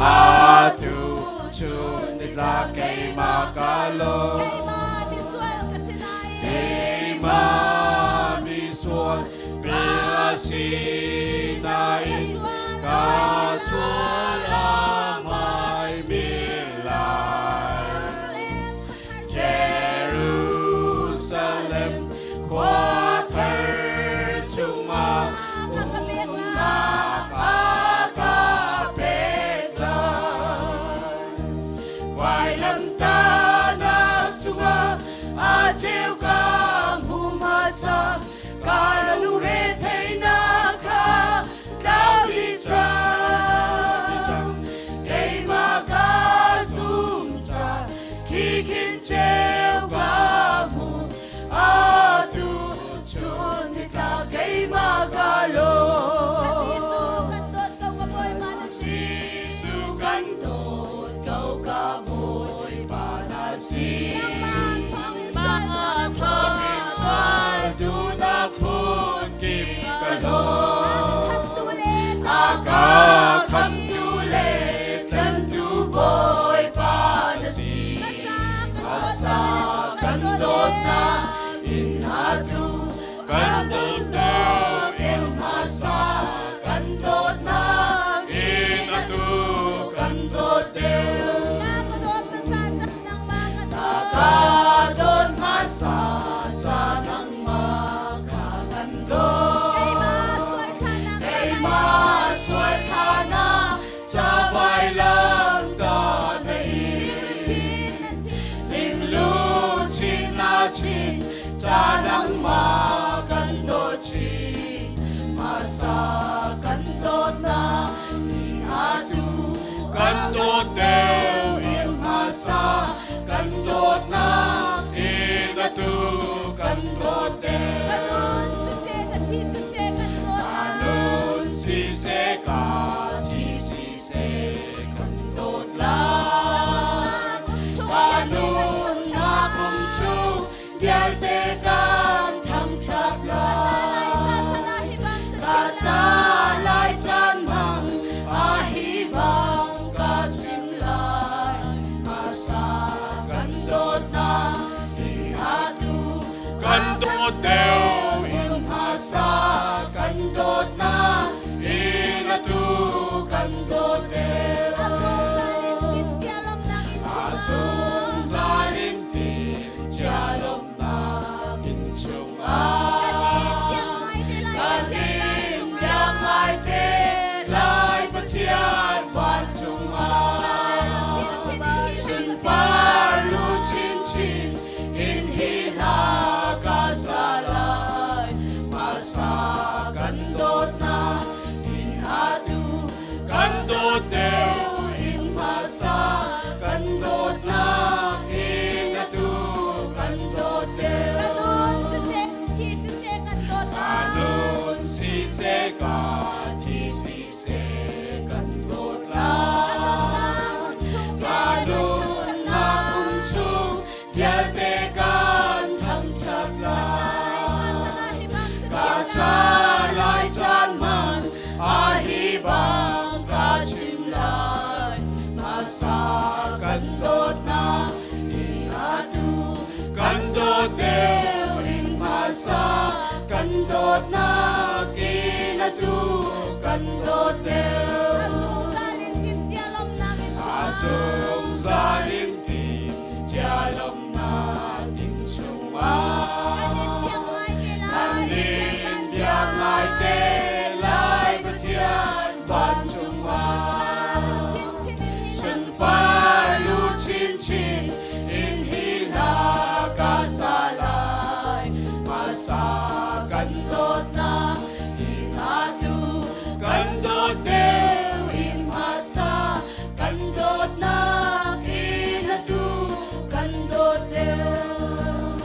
Atu chun nitlak keimah ka lawm. Keimah misual ka si nain ka sual a mai min lai. Jerusalem khua thar chungah umnak a ka pek lai. Vailamtahnak cungah a cheu ka hmu hmasa, ka lungre theihnak kha tlau dih cang. Keimah ka zum ca khi khin ceu ka hmu, atu chun nitlak keimah ka lawm. Jesuh kan dawt ko ka Bawipa na si. Thawngin sual duhnak phun kip ka lawm. A ka khamtu le tlantu Bawipa na si. Hmasa kan dawtnak in atu kan dawtnak in hmasa kan dawtnak in atu kan dawt deuh. Na ka dawt hmasa ca nangmah kha kan dawt. Keimah sual thla ca vailam ta na in. Lingluchin na chin ca nangmah kan dawt chin. Hmasa kan dawtnak in atu kan dawt deuh in hmasa kan dawtnak in atu kan dawt deuh. Ka nun siseh ka thi siseh kan dawt lai. Ka nunnak um chung vialte kan thangṭhat lai. Ka ca lai caan mang a hi bang ka chim lai. Hmasa kan dawtnak in atu kan dawt deuh in hmasa kan dawtnak in atu kan dawt deuh. A zungzal in timhcia lawmhnak inn chungah kan in biak ngai te lai Pathian vancung ah sunpar lu chinchin in hi hla ka sa lai. Hmasa kan dawtnak in atu kan dawt deuh in hmasa kan dawtnak in atu kan dawt deuh. Ka nun siseh ka thi siseh kan dawt lai. Ka nunnak um chung vialte kan thangṭhat lai. Ka ca lai caan man a hi bang ka chim lai. Hmasa kan dawtnak in atu kan dawt deuh in hmasa kan dawtnak in atu kan dawt deuh. A zungzal in timhcia lawmhnak inn chungah kan in biak ngai te lai Pathian vancung ah sunpar lu chinchin in hi hla ka sa lai. Hmasa kan dawtnak in atu kan dawt deuh in hmasa kan dawtnak in atu kan dawt deuh.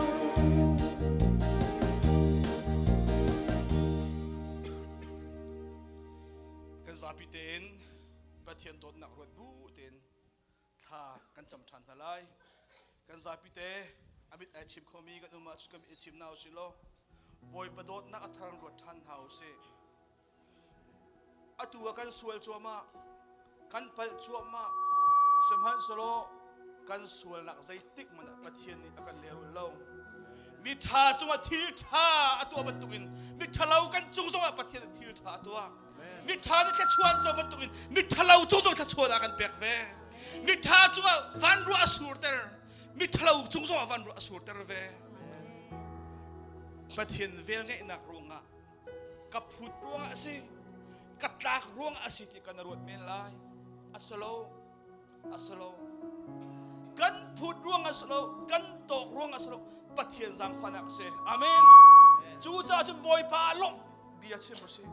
Kan zapi tein Pathian dawtnak ruat bu tein thla kan cam ṭhan hna lai. Kan zapi te amit ai chim khomi kan um ahcun kan i chim hna usih law Bawipa dawtnak a thar ruat ṭhan hna usih. Atu ah kan sual cuahmah. Kan palh cuahmah. Sihmanhsehlaw kan sualnak zeitik hmanh ah Pathian nih a kan lehrulh lo. Mi ṭha cungah thil ṭha a tuah bantukin mi ṭhalo kan cung zongah Pathian nih thil ṭha a tuah. Mi ṭha nih thluachuah an co bantukin mi ṭhalo cung zong thluachuah a kan pek ve. Mi ṭha cungah vanruah a surter, mi ṭhalo cung zongah vanruah a surter ve. Pathian velngeihnak ruangah ka phut ruangah a si, ka tlak ruangah a si ti kan ruat men lai. A si lo. A si lo. Kan phut ruang a si lo, kan tawk ruang a si lo, Pathian zaangfahnak a si. Amen. Cucaah cun Bawipa lawmh bia chim u sih.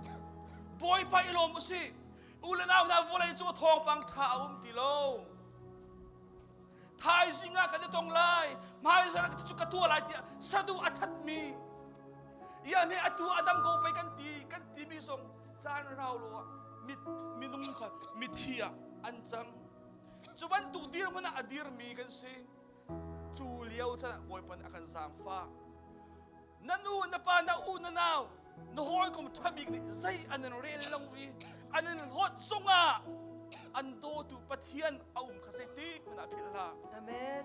Bawipa i lawm u sih. U le nau hna vawlei cung thawngpang ṭha a um ti lo. Thaizing ah kan i tong lai, hmaizarh ah cu ka tuah lai tiah sadu a thatmi ia me atu adam ko pei kan ti kan timi zong caan rau lo ah minung kha mithi ah an cang. Cu bantuk dirhmun ah a dirmi kan si. Cu lio chan ah Bawipa nih a kan zaangfah. Na nu, na pa, na u, na nau, na hawikom ṭha bik nih zei an in rel lo i an in hlawt zongah an dawtu Pathian a um kha zeitik hmanh ah philh hlah. Amen.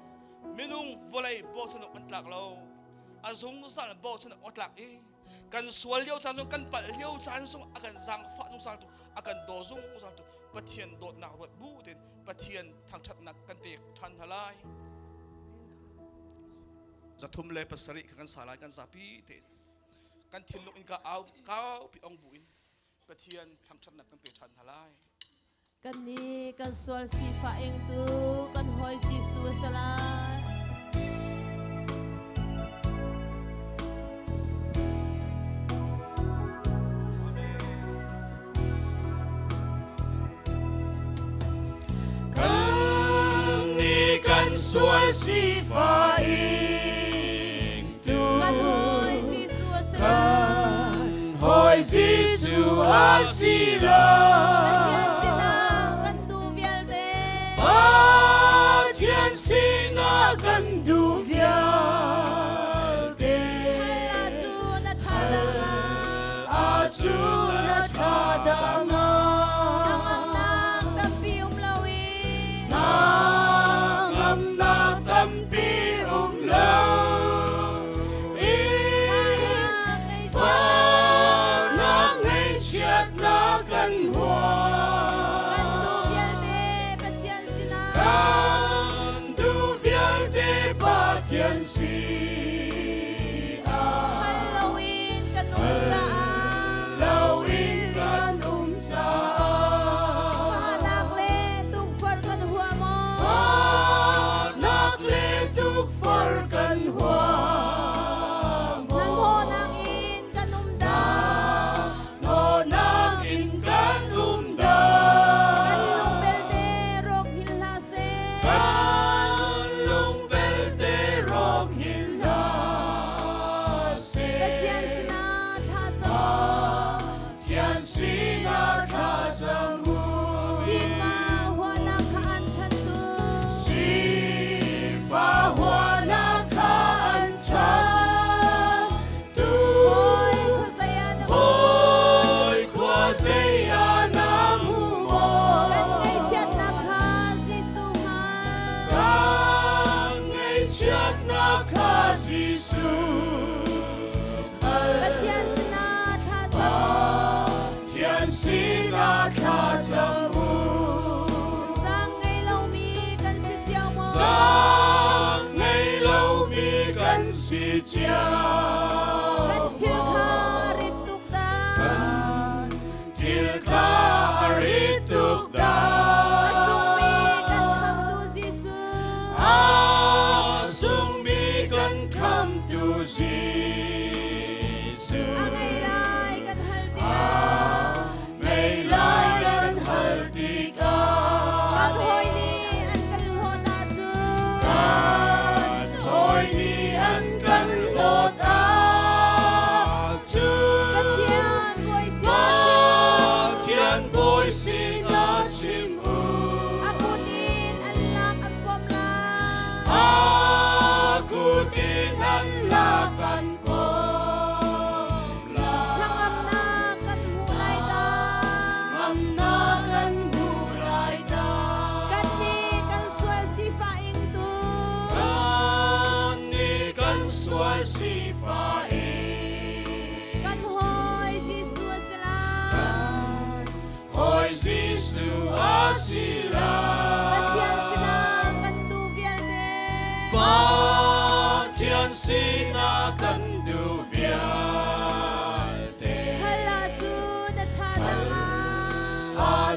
Minung vawlei bochan awk an tlak lo. A zungzal bochan awk a tlak i kan sual lio caan zong kan palh lio caan zong a kan zaangfah zungzal tu a kan daw zungzal tu Pathian dawtnak ruat bu tein Pathian thangṭhatnak kan pek ṭhan hna lai. 307 kha kan sa lai kan zapi tein kan thinlung in ka au kaupi ong bu in Pathian thangṭhatnak kan pe ṭhan hna lai. Kan nih kan sual sifah ingtu kan hawi Jesuh a si lai. Kan nih kan sual sifah ingtu Kan hawi Jesuh a si lai. Kan hawi Jesuh a si Pathian lai. sinah kan duh vialte. Pathian sinah kan duh vialte. Hal ahcun a ṭha dah hnga. Ahcun a ṭha dah hnga. Hnangamnak tampi um loin. Hnangamnak tampi um lo in fahnak ngaihchiatnak kan huam. Kan duh vialte Pathian sinah. Kan duh vialte Pathian sinah. Hal loin kan um caah. Loin kan um caah. Fahnak le tukforh kan huam maw? Fahnak le tukforh kan huam Hnahnawhnak in kan um dah. Hnahnawhnak in kan um dah. Kan lung belte rawk hngilh hlah seh. Kan lung belte rawk hngilh hlah seh. Pathian sinah thlacam. Pathian sinah thlacam u. Sifah huahnak kha an chantu. Sifah huahnak kha an chantu. Hawi khuazei ah na hmu? Hawi khuazei ah na hmu maw? Kan ngaihchiatnak kha Jesuh hngal. Kan ngaihchiatnak kha Jesuh hngal. Pathian sinah thlacam. Pathian sinah thlacam u. Zaang ngei lomi kan si cio maw? Zaang ngei lomi kan si cio Kan thil kha a rit tuk dah. Kan thil kha a rit tuk dah. A sungmi kan khamtu Jesuh. A sungmi kan khamtu Jesuh. A ngei lai kan hal tikah. Ngei lai kan hal tikah. Kan hawi nih an kan hlawt ahcun. Kan hawi nih an kan hlawt ahcun.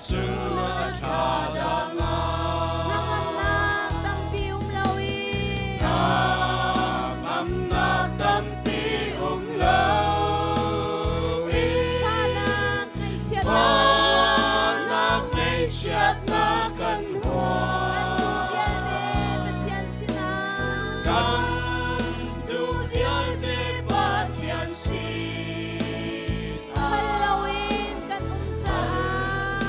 Cu a ṭha dah nga. Hnangamnak tampi um loin. Hnangamnak tampi um loin. Fahnak ngaihchiatnak kan huam. Fahnak ngaihchiatnak kan huam. Kan duh vialte Pathian sinah. Kan duh vialte Pathian sinah. Hal loin kan um caah.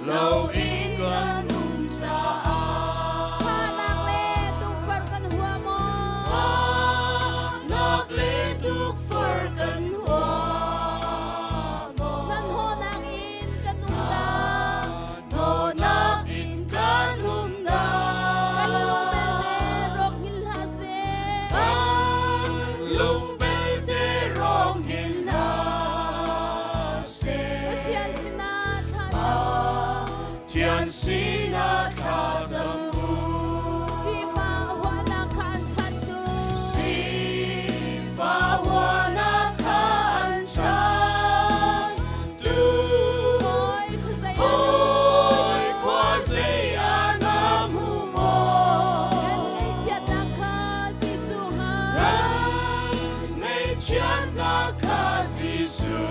Loin kan um caah. Fahnak le tukforh kan huam maw? Fahnak le tukforh kan huam maw? Hnahnawhnak in kan um dah. Hnahnawhnak in kan um dah. Kan lung belte rawk hngilh hlah seh. Kan lung belte rawk hngilh hlah seh. Pathian sinah thla cam. Pathian sinah thla cam u. Sifah huahnak kha an chantu. Sifah huahnak kha an chantu. Hawi khuazei ah Hawi khuazei ah na hmu maw? Kan ngaihchiatnak kha Jesuh hngal. Kan ngaihchiatnak kha Jesuh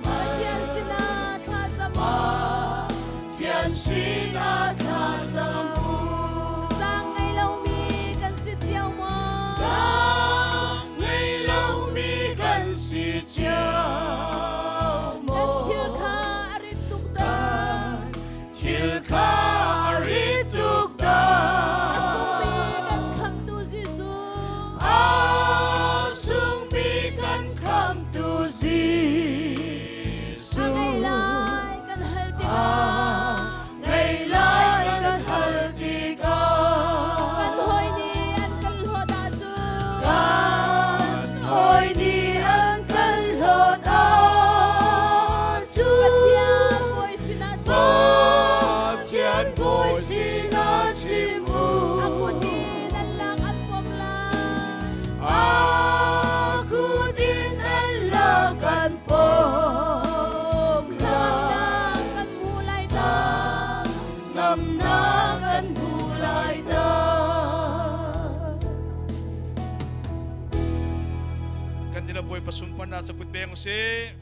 hngal. Pathian sinah thla cam u. Pathian sinah thla cam u. Sang ngei lomi kan si cio maw? Sang ngei lomi kan si cio Kan maw? thil kha a rit tuk dah. Thil kha a rit tuk dah. A sungmi kan khamhtu Jesuh. A sungmi kan khamhtu Jesuh. A ngei lai kan hal tikah. Ngei lai kan hal tikah. Kan hawi nih an kan hlawt ahcun. Kan hawi nih an kan hlawt ahcun. Pathian bawi sinah chim. Pathian bawi sinah chim u. A kut in an lak an pom lai. A kut in an lak an pom lai. Hnangamnak kan hmu lai dah. Hnangamnak kan hmu lai dah. Kan dila Bawipa sunparnak ca kut beng usih.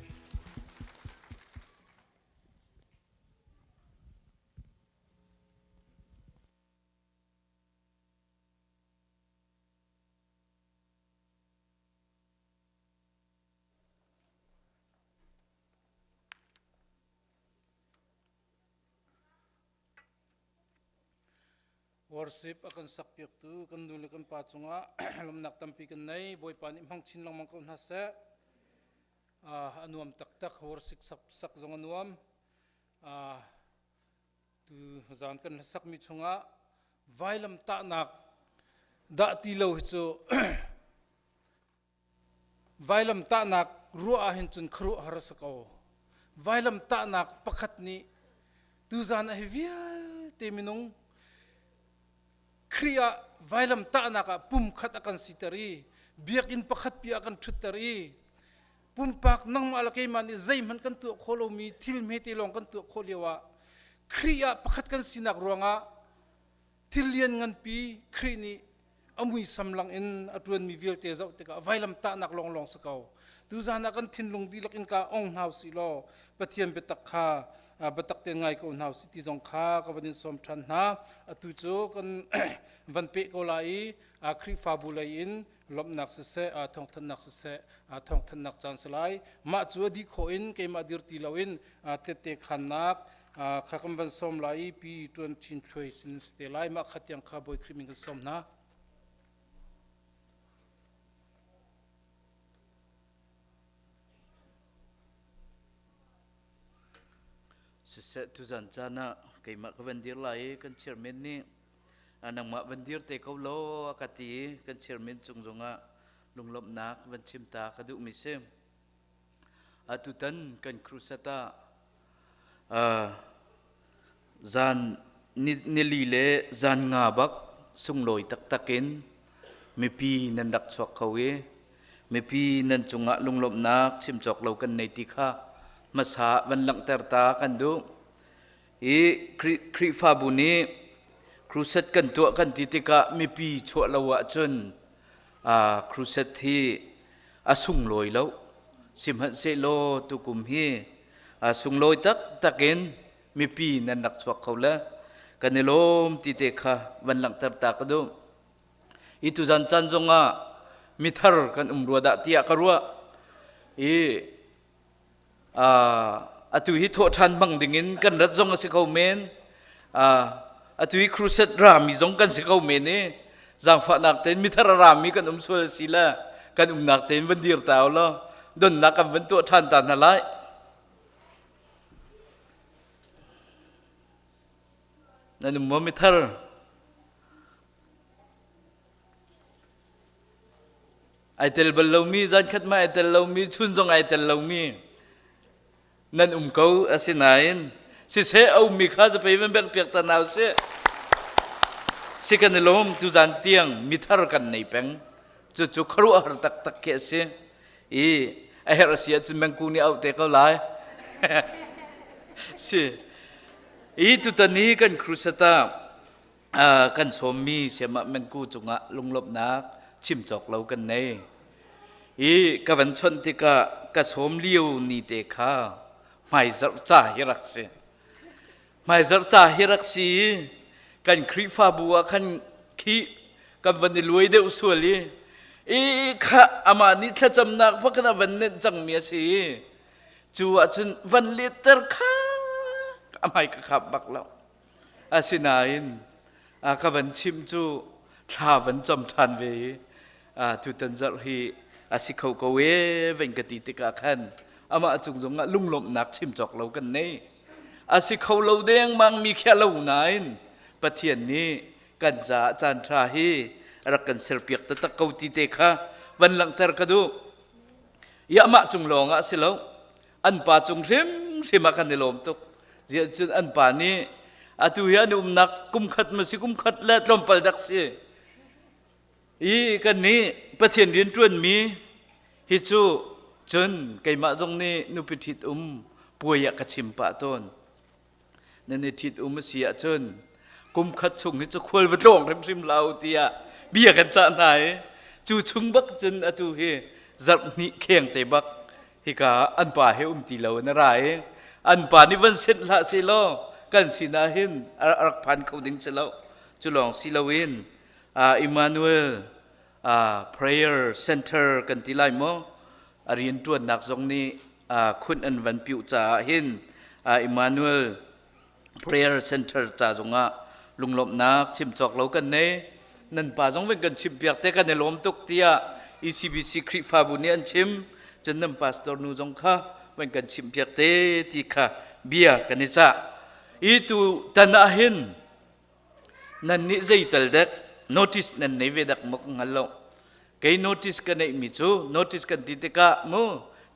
Worship a kan sakpiaktu kan nu le kan pa cungah lawmnak tampi kan nei. Bawipa nih hmang chin lengmang ko hna seh. A nuam taktak worship sak, sak zong a nuam. Tu zan kan hlasakmi chungah vailam tahnak dah ti lo hi cu vailam tahnak ruah ahhin cun khuaruahhar a si ko. Vailam tahnak pakhat nih tuzan ah hi vialte minung Khrih ah vailam tahnak ah pumkhat a kan siter i biakinn pakhat pi ah kan ṭhutter i pumpak nangmah le keimah nih zeihmanh kan tuah khawh lomi thil hmete lawng kan tuah khawh lio ah Khrih ah pakhat kan sinak ruangah thil lian nganpi Khrih nih a muisam lang in a ṭuanmi vialte zoh tikah vailam tahnak lawnglawng si ko. Tuzan ah kan thinlung dihlak in ka ong hna usih law Pathian biatak kha biatak tein ngai ko hna usih ti zong kha ka van in sawm ṭhan hna. Atu cu kan van peh ko lai i Khrihfabu lei in lawmhnak siseh, thawngthanhnak siseh, thawngthanhnak caan si lai. Mah cu a dih khawh in keimah dir ti loin tette khannak kha kan van sawm lai i pi ṭuan chin thluai sin si te lai. Mah kha tiang kha Bawi Khrih min kan sawm hna. Siseh tuzan caan ah keimah ka van dir lai i kan chairman nih nangmah van dir te ko law a ka ti i kan chairman cung zongah lunglawmhnak van chim ta ka duhmi si. Atutan kan crusade ah zan nili le zan nga bak sunglawi taktak in mipi nan rak chuak kho i mipi nan cungah lunglawmhnak chim cawk lo kan nei ti kha hmasa van langhter ta kan duh. I Khrihfabu nih crusade kan tuah kan ti tikah mipi chuah lo ahcun crusade hi a sunglawi lo. Sihmanhsehlaw tukum hi sunglawi taktak in mipi nan rak chuak kho le kan i lawm ti te kha van langhter ta ka duh. I tuzan caan zongah mithar kan um rua dah tiah ka ruah. I atu hi thawh ṭhan hmang dingin kan rat zong a si kho men. Atu hi crusade rami zong kan si kho men i zaangfahnak tein mithar a rami kan um sual a si le kan umnak tein van dir ta u law donnak kan van tuah ṭhan ta hna lai. Nan um maw mithar? Ai tel bal lomi, zankhat ma ai tel lomi, chun zong ai tel lomi nan um ko asinain siseh a ummi kha zapei van bek piak ta nau si. Si kan i lawm tu zan tiang mithar kan nei peng. Cucu khuaruahhar taktak khi a si. I a herh a si ahcun mengku nih auh te ko lai. Si. I tutan hi kan crusade ah kan sawmmi siamah mengku cungah lunglawmhnak chim cawk lo kan nei. I ka van chawnh tikah ka sawm lio ni te kha hmaizarh ca hi rak si. Hmaizarh ca hi rak si i kan Khrihfabu ah khan khi kan van i luai deuh sual i i kha amah nih thlacamnak pakhat a van nenh cangmi a si i cu ahcun van letter kha a hmai ka khap bak lo. Asinain ka van chim cu thla van cam ṭhan ve i tutan zarh hi a si kho ko e van ka ti tikah khan amah cung zongah lunglawmhnak chim cawk lo kan nei. A si kho lo dengmang mi khi a lo nain Pathian nih kan caah caan ṭha hi a rak kan serpiak taktak ko ti te kha van langhter ka duh. I amah cung lawng ah a si lo. An pa cung hrimhrim ah kan i lawm tuk. Ziah cun an pa nih atu hi an umnak kum khat ma si kum khat le tlawmpal dak si. I kan nih Pathian rian ṭuanmi hi cu cun keimah zong nih nupi ṭhit um puai ah ka chim pah tawn. Nan i ṭhit um a si ahcun kum khat chung hi cu khual va tlawng hrimhrim hlah u tiah bia kan cah hna i cu chung bak cun atu hi zarh hnih kheng te bak hika an pa he um ti lo in a ra i an pa nih van senh hlah seh law kan sinah hin a rak phan kho ding si lo. Cu lawng si loin Emmanuel Prayer Center kan ti lai maw a rianṭuannak zong nih khunh an van piuh caah hin Emmanuel Prayer Center ca zongah lunglawmhnak chim cawk lo kan nei. Nan pa zong van kan chimpiak te kan i lawm tuk tiah ECBC Khrihfabu nih an chim. Cun nan pastor nu zong kha van kan chimpiak te ti kha bia kan i cah. I tu tan ah hin Nan nih zeital dek notice nan nei ve dak maw ka hngal lo. Kei notice ka neihmi cu notice kan ti tikah mu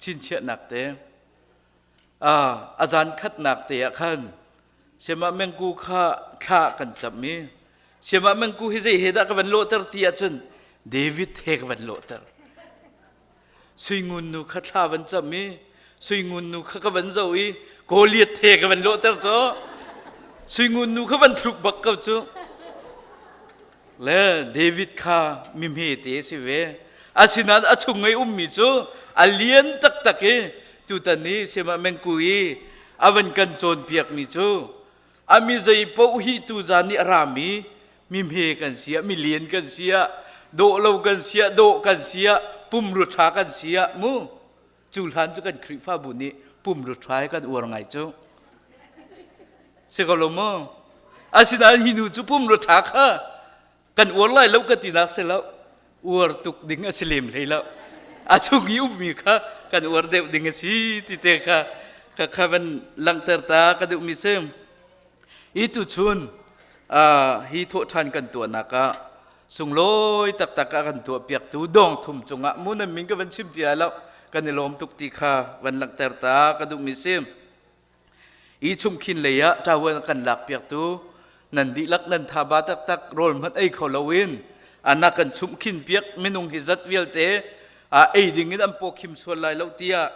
chinchiahnak te a zan khatnak te ah khan Siamah Mengku kha thla kan camh i Siamah Mengku hi zei he dah ka van lawhter ti ahcun David he ka van lawhter. Suingun nu kha thla van cam i suingun nu kha ka van zoh i Goliath he ka van lawhter cu suingun nu kha van thluk bak ko cu le David kha mi hmete a si ve asinain a chung i ummi cu a lian taktak i tutan i Siamah Mengku i a van kan cawnpiakmi cu a mi zei paoh hi tuzan nih a rami mi hme kan si ah mi lian kan si ah dawh lo kan si ah dawh kan si ah pumru ṭha kan si ah mu cu hlan cu kan Khrihfabu nih pumru ṭha hi kan uar ngai cu si ko lo maw asinain hi nu cu pumru ṭha kha kan uar lai lo ka tinak si lo uar tuk ding a si lem hlei lo a chung i ummi kha kan uar deuh ding a si ti te kha ka kha van langhter ta ka duhmi si i tuchun hi thawhṭhan kan tuahnak ah sunglawi taktak a kan tuahpiaktu dawng thum cungah mu nan min ka van chim ti lai lo kan i lawm tuk ti kha van langhter ta ka duhmi si I chungkhin lei ah ṭavuan a kan lakpiaktu nan dihlak nan thaba taktak rawl hmanh ei kho loin ana kan chumhkhin piak minung hi zat vialte ei ding in an pawkhim sual lai lo tiah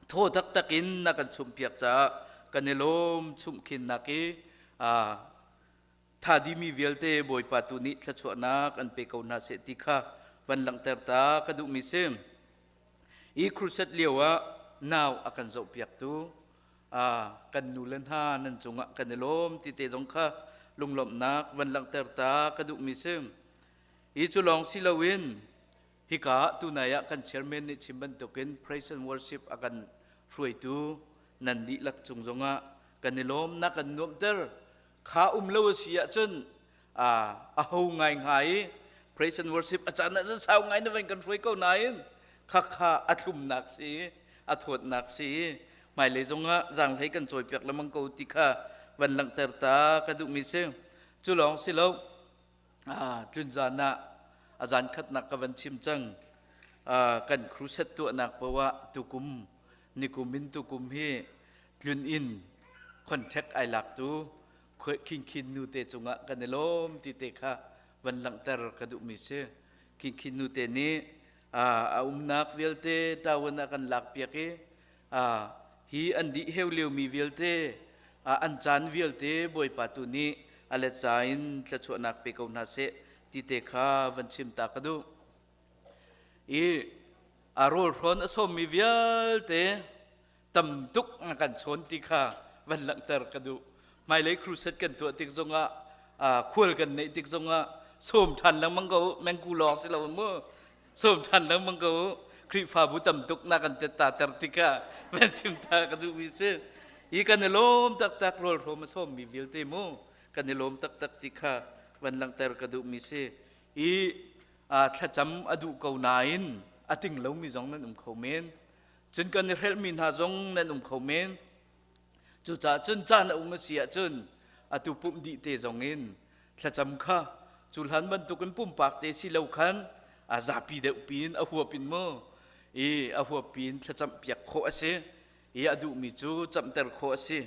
thaw taktak in na kan chumhpiak caah kan i lawm chumh khinnak i tha dimi vialte Bawipa tu nih thluachuahnak an pe ko hna seh ti kha van langhter ta ka duhmi si. I crusade lio ah nau a kan zohpiaktu kan nu le hna nan cungah kan i lawm ti te zong kha lunglawmhnak van langhter ta ka duhmi si. Hi cu lawng si loin hika tunai ah kan chairman nih chim bantukin praise and worship a kan hruaitu nan dihlak cung zongah kan i lawm na kan nuamhter kha um lo a si ahcun a ho ngai ngai i praise and worship a caan ah cun sau ngai na van kan hruai ko nain kha kha a thlumnak si a thawtnak si hmailei zongah zaanghlei kan cawipiak lengmang ko ti kha van langhter ta ka duhmi si cu lawng si lo tlun zan ah a zan khatnak ka van chim cang kan crusade tuahnak poah tukum nikum in tukum hi tlun in contact ai lak tu Khing Khin nu te cungah kan i lawm ti te kha van langhter ka duhmi si. Khing Khin nu te nih a umnak vialte tawan ah kan lak piak i hi an dih heu liomi vialte an caan vialte Bawipa tu nih a let za in thluachuahnak pe ko hna seh ti te kha van chim ta ka duh. I a rawl hrawn a sawmmi vialte tam tuk a kan chawn ti kha van langhter ka duh. Hmailei crusade kan tuah tik zongah khual kan neih tik zongah sawm ṭhan lengmang ko mengku lawng si lo mu sawm ṭhan lengmang ko Khrihfabu tam tuk na kan tet ta ter tikah van chim ta ka duhmi si. Hi kan i lawm taktak rawl hrawm a sawmmi vialte mu kan i lawm taktak ti kha van langhter ka duhmi si. I thlacam a duh ko nain a ting lomi zong nan um kho men. Cun kan i hrelhmi hna zong nan um kho men. Cucaah cun caan a um a si ahcun atu pumh dih te zong in thlacam kha cu hlan bantukin pumpak te si lo khan a zapi deuh piin a huap in mu i a huap piin thlacam piak khawh a si i a duhmi cu camter khawh a si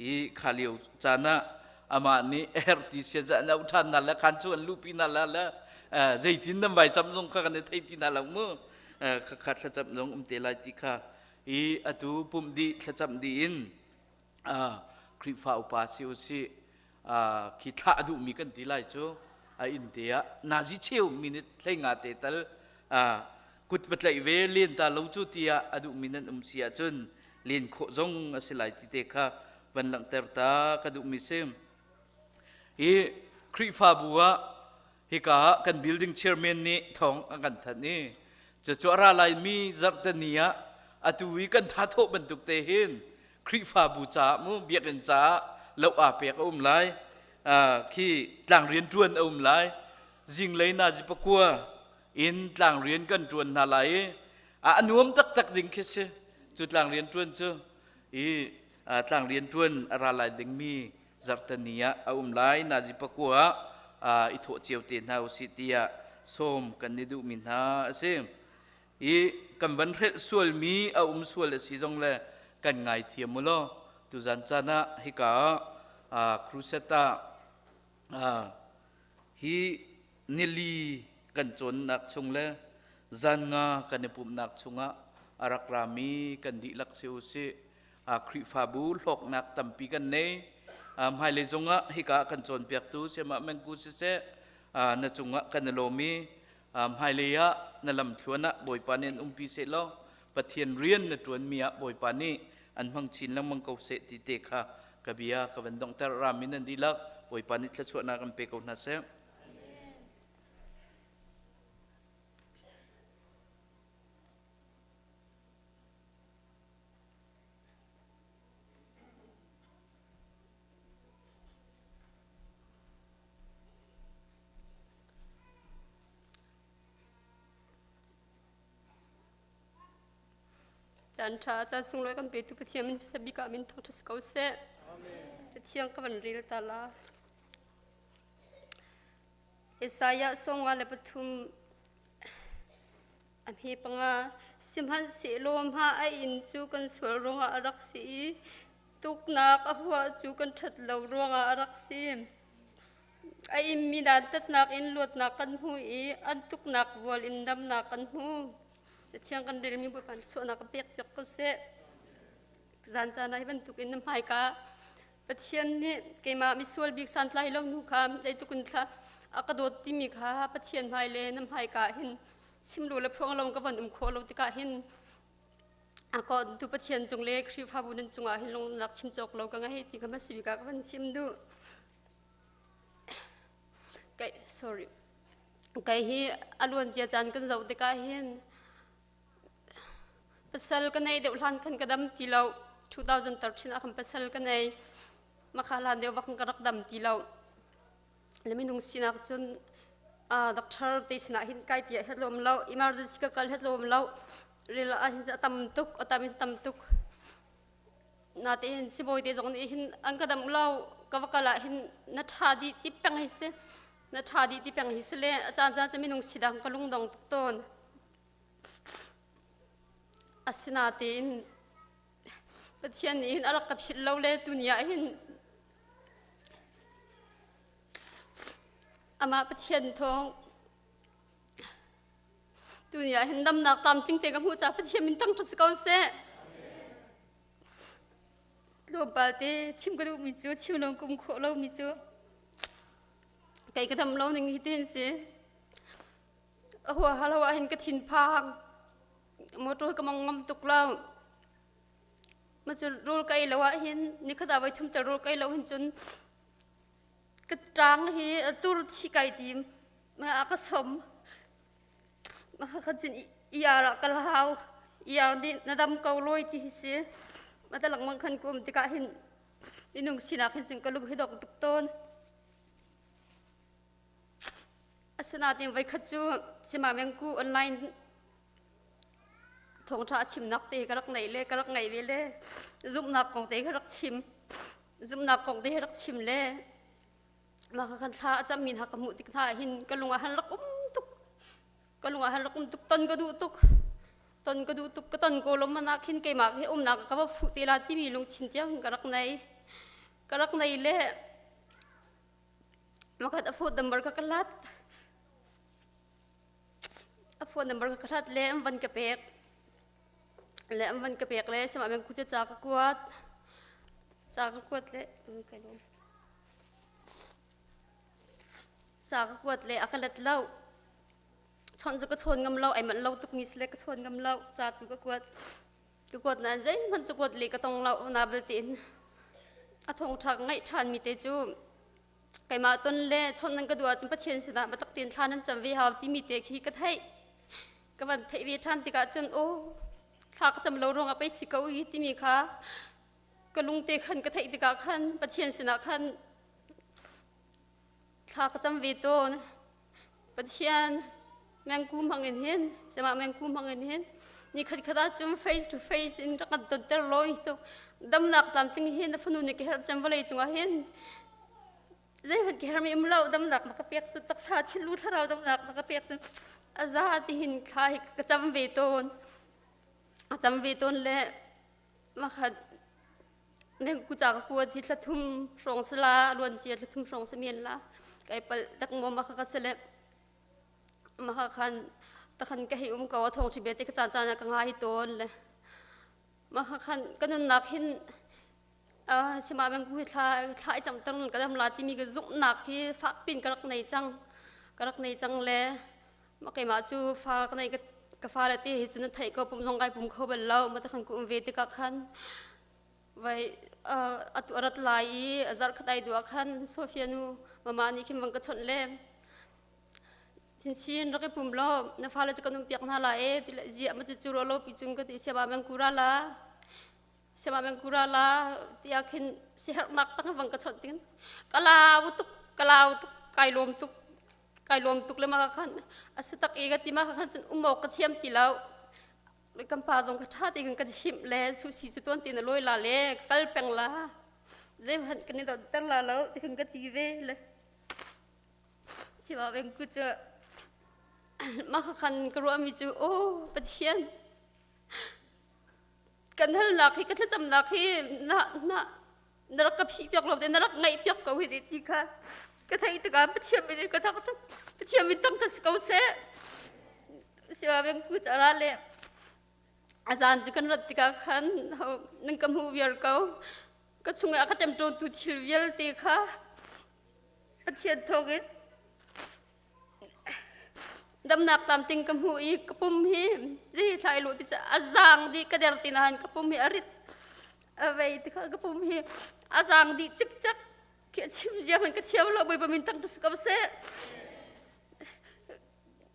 i kha lio caan ah amah nih a herh ti sia za an auh ṭhan na le khan cu an luhpi na la le zeitin nan vai cam zong kha kan i thei ti na lo mu kha thlacam zong um te lai ti kha i atu pumh dih thlacam dih in Khrihfa upa si u si khi thlah a duhmi kan ti lai cu a inn te ah nazi cheu minute hlei nga te tal kut va tlaih ve len ta lo cu tiah a duhmi nan um si ahcun len khawh zong a si lai ti te kha van langhter ta ka duhmi si. Hi Khrihfabu ah hika ah kan building chairman nih thawng a kan thanh i cucu a ra laimi zarhteni ah atu i kan tha thawh bantuk te hin Khrihfabu caah mu biakinn caah lo aa pek a um lai khi tlang rian ṭuan a um lai zinglei nazi pakua in tlang rian kan ṭuan hna lai i a nuam taktak ding khi si cu tlang rian ṭuan cu i tlang rian ṭuan a ra lai dingmi zarhteni ah a um lai nazi pakua ah i thawh cio te hna usih tiah sawm kan i duhmi hna a si. I kan van hrelh sualmi a um sual a si zong le kan ngaithiam u law tuzan caan ah hika ah crusade ah hi nili kan cawnnak chung le zan nga kan i pumhnak chungah a rak rami kan dihlak si u sih Khrihfabu hlawknak tampi kan nei. Hmailei zongah hika kan cawnpiaktu Sayamah Mengku siseh na cungah kan i lawm i hmailei ah na lamthluan ah Bawipa nih an umpi seh law Pathian rian na ṭuanmi ah Bawipa nih an hmang chin lengmang ko seh ti te kha ka bia ka van donghter rami nan dihlak Bawipa nih thluachuahnak an pe ko hna seh. Caan ṭha caan sunglawi kan petu Pathian min hmasa bik ah min thangṭhat si ko seh. Cathiang ka van rel ta la. Isaiah 53 A hme panga, sihmanhsehlaw hma a inn cu kan sual ruangah a rak si i tuknak a huah cu kan ṭhat lo ruangah a rak si. A immi dantatnak in luatnak kan hmu i an tuknak vual in damnak kan hmu. Cathiang kan relmi Bawipa nih suahnak a pek piak ko seh. Zan caan ah hi bantukin na hmaika Pathian nih keimah misual bik santlai lo nu kha zeitluk in thla a ka dawt timi kha Pathian hmai le na hmaika hin chim lo le phuang lo ka van um khawh lo tikah hin a ko tu Pathian cung le Khrihfabu nan cungah hin lungnak chim cawk lo ka ngei ti kha ma si bik ah ka van chim duh. Kai sorry. Kai hi a luan cia caan kan zoh tikah hin Pasal ka nei deuh hlan khan ka dam ti lo. 2013 ah khan pasal ka nei. Makha hlan deuh bak ka rak dam ti lo. Le minung sinak cun doctor te sinah hin kai piah het lom lo. Emergency ka kal het lom lo. Ril ah hin a tam tuk, a tam in tam tuk. Natein sibawi te zong nih hin an ka dam lo ka va kal ah hin na ṭha dih ti peng hi si na ṭha dih ti peng hi si le a caan caan cu minung si dang ka lungdong tuk tawn. Asinain Pathian nih hin a rak ka philh lo le tuni ah hin amah Pathian thawng Tuni ah hin damnak tlamtling te ka hmuh caah Pathian min thangṭhat si ko seh. Tlawmpal te chim ka duhmi cu chim lo kum khawh lomi cu kei ka dam lo ning hi tin si. A hua halo ah hin ka thin phang. Motor ka mong ngam tuk lo. Ma cu rul kai lo ah hin nikhat ah voi thum tel rul kai lo hin cun ka ṭang hi tur thi kai tim a ka som kha cun iar ah ka hau iar nih na dam ko loi ti hi si mata lengmang khan kum tikah hin minung sinak hin cun ka lung hi dong tuk tawn asinain voikhat cu sima mengku online thawngṭha a chimnak te ka rak neih le ka rak ngaih ve le zumhnak kong te ka rak chim zumhnak kong te rak chim le mah kha kan thla a cammi hna ka hmuh tik hna hin ka lung ah han rak um tuk ka lung ah han rak um tuk ton ka duh tuk ton ka duh tuk ka ton ko lo mana khin keimah he umnak ka va fuh te la timi lungthin tiang ka rak nei ka rak nei le makhat a phone number ka ka lat A phone number ka hlat le an van ka pek. Le an van ka pek le sima men ku ca ka kuat. Ca ka kuat le kai lom. Ca ka kuat le a ka let lo. Chon cu ka chawn ngam lo, ai manh lo tuk mi sile ka chawn ngam lo. Ca tu ka kuat. Ka kuat nain zeihmanh cu kuat le ka tong lo. Na belte in a thong ṭha ka ngaih ṭhan mi te cu keimah ton le chawnh nan ka duh ahcun Pathian sinah biatak tein thla nan cam ve hau timi te khi ka theih ka van theih ve ṭhan tikah cun aw thla ka cam lo ruangah pei si ko hi timi kha ka lungte khan ka theih tikah khan Pathian sinah khan thla ka cam ve tawn Pathian mengku hmang in hin semah mengku hmang in hin ni khat khat ahcun face to face in rak kan tonter lawi tu damnak tlamtling hi na fanu nih ka herh cem vawlei cungah hin zeihmanh ka hermi um lo damnak na ka pek cu taksa thillu thlarau damnak na ka pek cu a za ti hin thla hi ka cam ve tawn a cam ve tawn le makhat Meng ku ca ka kuat hi thla thum hrawng sala luan cia thla thum hrawng samian la kai pal tak mo ma kha ka sele ma kha khan takhan ka hei um ko a thong thi be te ka caan caan ah ka ngai tawn le ma kha khan ka nunnak hin sima meng ku thla thla i cam tang ka dam la timi ka zumhnak hi fak pin ka rak nei cang ka rak nei cang le ma keimah cu fa ka nei ka fa le te hi cu na theih ko pum zong kai pum kho bal lo ma takhan ku um ve tikah khan vai atu arat lai i zarh khat ai duah khan Sofia nu mama nih khin bang ka chawnh le chinchin rak i pum law na fale cu kan um piak hna la e ti le zia ma cu cu ro lo pi cung ka ti siaba meng kura la siaba meng kura la tiah khin siherhnak tang bang ka chawnh tin ka lau tuk ka lau tuk kai lawm tuk kai lawm tuk le ma khan asa tak e ka ti ma khan cun um awk ka thiam ti lo kan pa zong ka ṭha tein kan chimh le sushi cu tuan tein a lawi la le ka kal peng la zeihmanh kan i donter la lo ti kan ka ti ve le chiba beng ku cu mah khan ka ruahmi cu aw Pathian kan halnak hi ka thlacamnak hi na na na rak ka phih piak lo te na rak ngaih piak ko hi ti kha ka theih tikah Pathian min ka thak Pathian min tam si ko seh siwa beng ku cara le A zan cu kan rat tikah khan nan ka hmuh viar ko. Ka chungah a ka ṭemṭawntu thil vialte kha Pathian thawngin damnak tlamtling ka hmuh i ka pum hi zei thlai lu ti a zaang dih ka der ti nain ka pum hi a rit a vei ti kha ka pum hi a zaang dih cikcek khi a chim zia hmanh ka thiam lo Bawipa min thang tu si ko seh.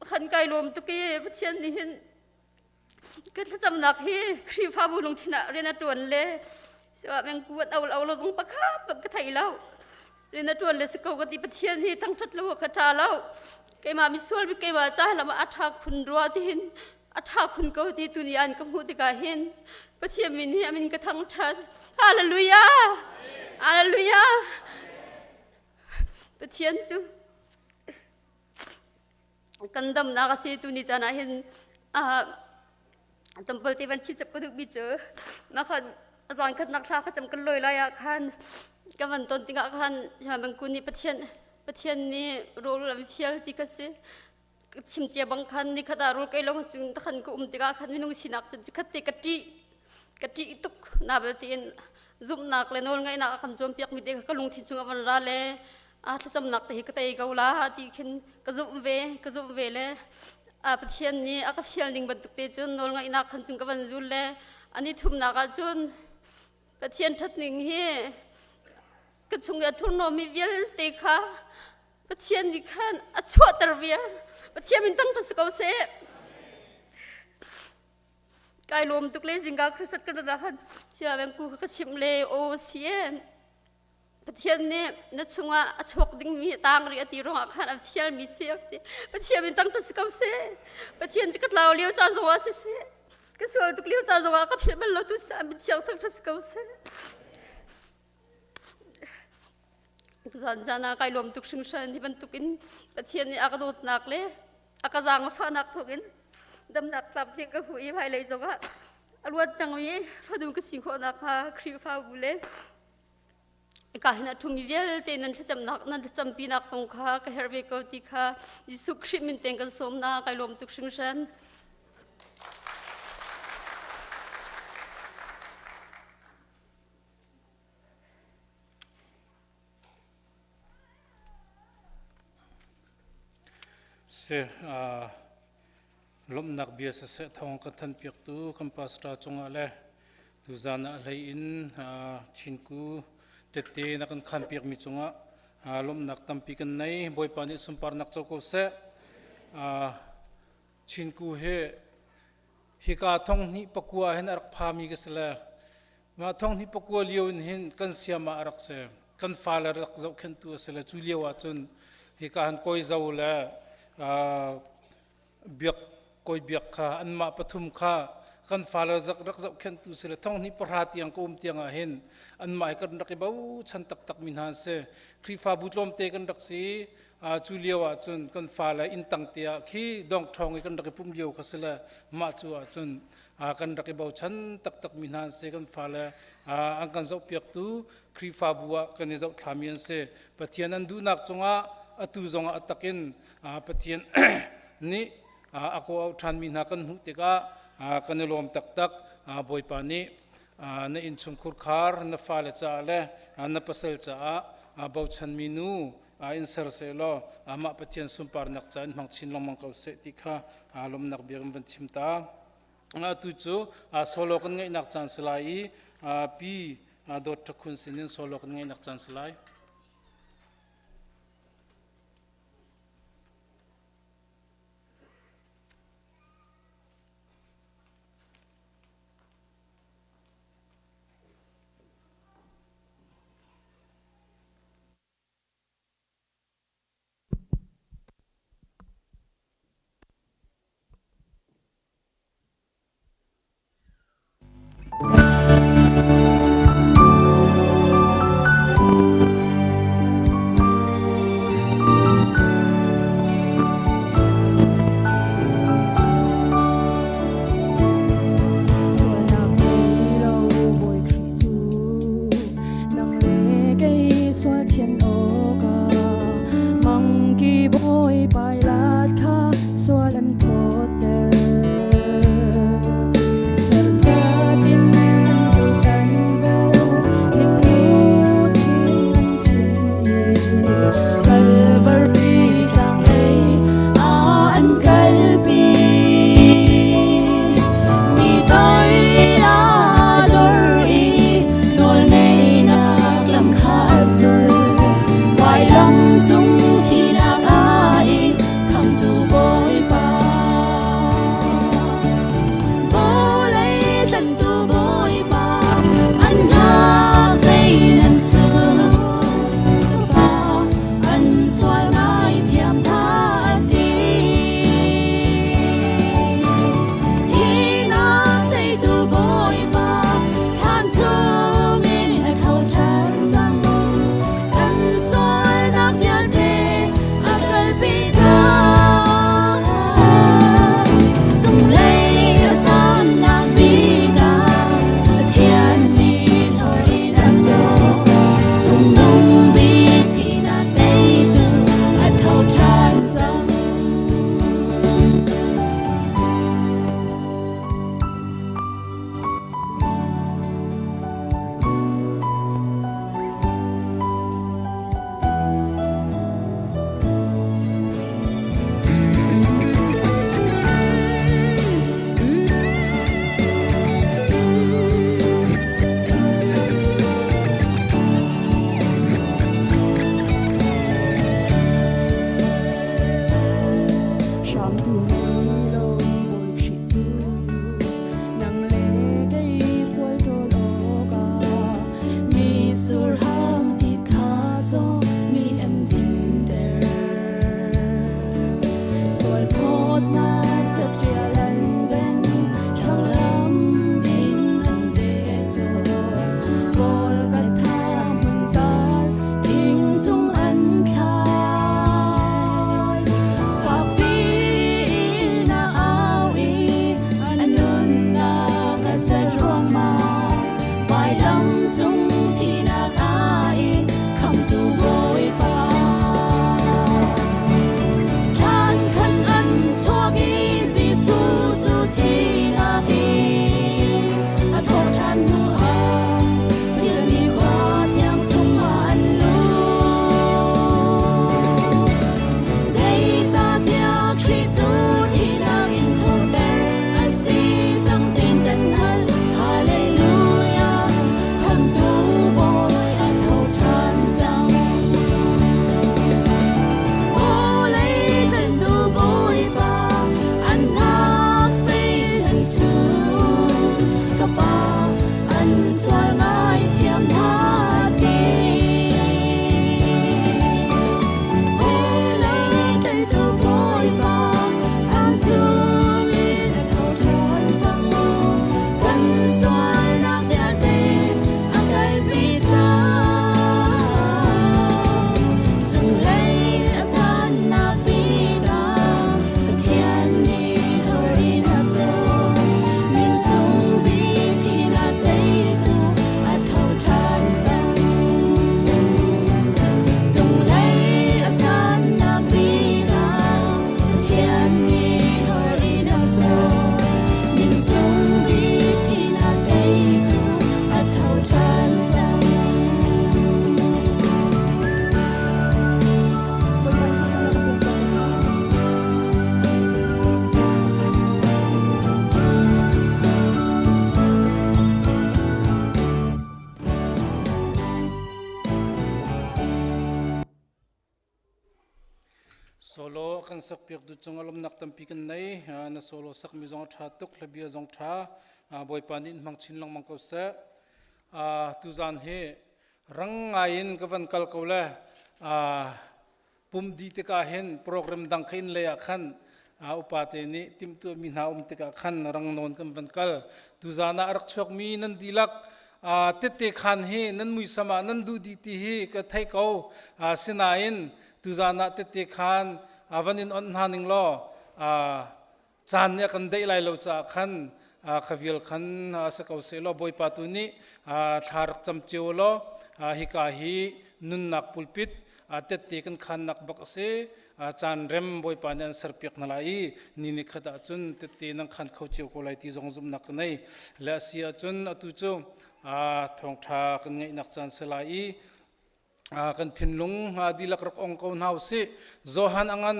Khan kai lawm tuk i Pathian nih hin ka thlacamnak hi Khrihfabu lungthin ah rian a ṭuan le siwa meng kuat au lo zong pakhat bak ka thei lo. Rian a ṭuan le si ko ka ti. Pathian hi thangṭhat lo ka ṭha lo. Keimah misual bik keimah ca lam ah a ṭha khun rua tihin a ṭha khun ko ti tuni an ka hmuh tikah hin Pathian min hi a min ka thangṭhat. Hallelujah! Hallelujah! Pathian cu kan damnak a si. Tuni caan ah hin tampal te van chim chap ka duhmi cu makhan zan khatnak thla kha cam kan loi lai ah khan ka van ton tikah khan bangkun nih Pathian nih rawl an fial ti ka si. Chim cia bang khan ni khat ah rawl kei lo cung takhan ka um tikah khan minung sinak cun khat te ka ṭih tuk na bal tiin zumhnak le nawl ngaihnak a kan cawnpiak mi te kha ka lungthin chung a van ra le a thlacamnak te hi ka tei ko la ti khin ka zumh ve, ka zumh ve le a Pathian nih a ka fial ning bantuk te cun nawl ngaihnak khan cung ka van zul le ani thumnak ah cun Pathian ṭhat ning hi ka chung i a thurhnawmmi vialte kha Pathian nih khan a chuahter viar. Pathian min tang si ko seh. Kai lawm tuk le zingka Christ kan rat ah khan sia beng ku ka chimh le o si e Pathian nih na chungah a chuak dingmi tang rih a ti ruangah khan a fialmi si a ti. Pathian min tang si ko seh. Pathian cu ka tlau lio caan zongah siseh, ka sual tuk lio caan zongah ka philh bal lo tu sa min thiang thang si ko seh. Tuzan zan ah kai lawm tuk hringhran. Hi bantukin Pathian nih a ka dawtnak le a ka zaang a fahnak thawngin damnak tlamtling ka hmu i hmailei zongah a luat dangmi fanu ka si khawh nakhnga Khrihfabu le ka hin a ṭhumi vialte nan thlacamnak nan thlacampinak zong kha ka herh ve ko ti kha Jesuh Khrih min tein kan sawm na. Kai lawm tuk hringhran. Si lawmhnak bia siseh thawng kan thanpiaktu kan pastor cungah le tuzan ah hlei in Chinku tette na kan khanpiakmi cungah lawmhnak tampi kan nei. Bawipa nih sunparnak co ko seh. Chinku hi hika thong hnih pakua hin a rak phami ka si le mah thong hnih pakua lio in hin kan siam ah a rak si, kan fale rak zohkhenhtu a si le cu lio ah cun hika han kawi zo le biak kawi biak kha anmah pathum kha kan fale rak zohkhenhtu si le thong hnih pahra tiang ka um tiang ah hin anmah hi kan rak i bochan taktak mi hna an si. Khrihfabu tlawmte kan rak si. Cu lio ah cun kan fale inn tang te ah khi dong ṭhawng i kan rak i pumh lio kha si le mah cu ah cun kan rak i bochan taktak mi hna an si. Kan fale an kan zohpiaktu Khrihfabu ah kan i zohthlami an si. Pathian an duhnak cungah atu zongah a takin Pathian nih a kawh auh ṭhanmi hna kan hmuh tikah kan i lawm taktak. Bawipa nih na innchungkhur khar, na fale caah le na pasal caah bochanmi nu in ser seh law amah Pathian sunparnak ca in hmang chin lengmang ko seh ti kha lawmnak bia kan van chim ta. Atu cu solo kan ngeihnak caan si lai i pi Dawt Ṭhakhun sinin solo kan ngeihnak caan si lai. cung thihnak a ing khamtu Bawipa. Thlan khan an chuak i Jesuh cu thihnak in a thawh ṭhan hnu ah thilmi khua thiang chungah an lut. Zeicahtiah Khrih cu thihnak in thawhter a si cang tin kan hngalh. Hallelujah, Khamhtu Bawi a tho ṭhan cang. Vawlei tantu Bawipa, an hnak fei an chun. Ka Pa, an sual ngaithiam hna ti. Vawlei tantu Bawipa, an chungin a tho ṭhan cang. Kan sualnak vialte a kalpi cang. Cunglei a sannak bik ah Pathian nih thor in a sawm. Min sung bik thihnak teitu a tho ṭhan cang. Cunglei a sannak bik ah Pathian nih thor in a sawm. Min sung bik thihnak teitu a tho ṭhan cang. Solo kan sak piak du cung alomnak tampi kan nei na solo sak mi zong tha tuk hlabia zong tha bawipa nih hmang chin lengmang ko seh tuzan hi rang ngai in ka van kal ko le pum di tikah hin program dang kha in lei ah khan upa te nih timhtuahmi hna um tikah khan rang nawn kan van kal tuzan ah a rak chuakmi nan dihlak tette khan hi nan muisam ah nan duh dih ti hi ka theih ko sinain tuzan ah tette khan van in onh hna ning law caan nih a kan deih lai lo caah khan kha vial khan si ko seh law Bawipa tu nih thla rak cam cio law hika hi nunnak pulpit tette kan khannak bak a si caan rem Bawipa nih an serpiak hna lai i ni ni khat ah cun tette nan khan kho cio ko lai ti zong zumhnak ka nei le a si ahcun atu cu thawngṭha kan ngeihnak caan si lai i kan thinlung dihlak rak ong ko hna usih. Johan a ngan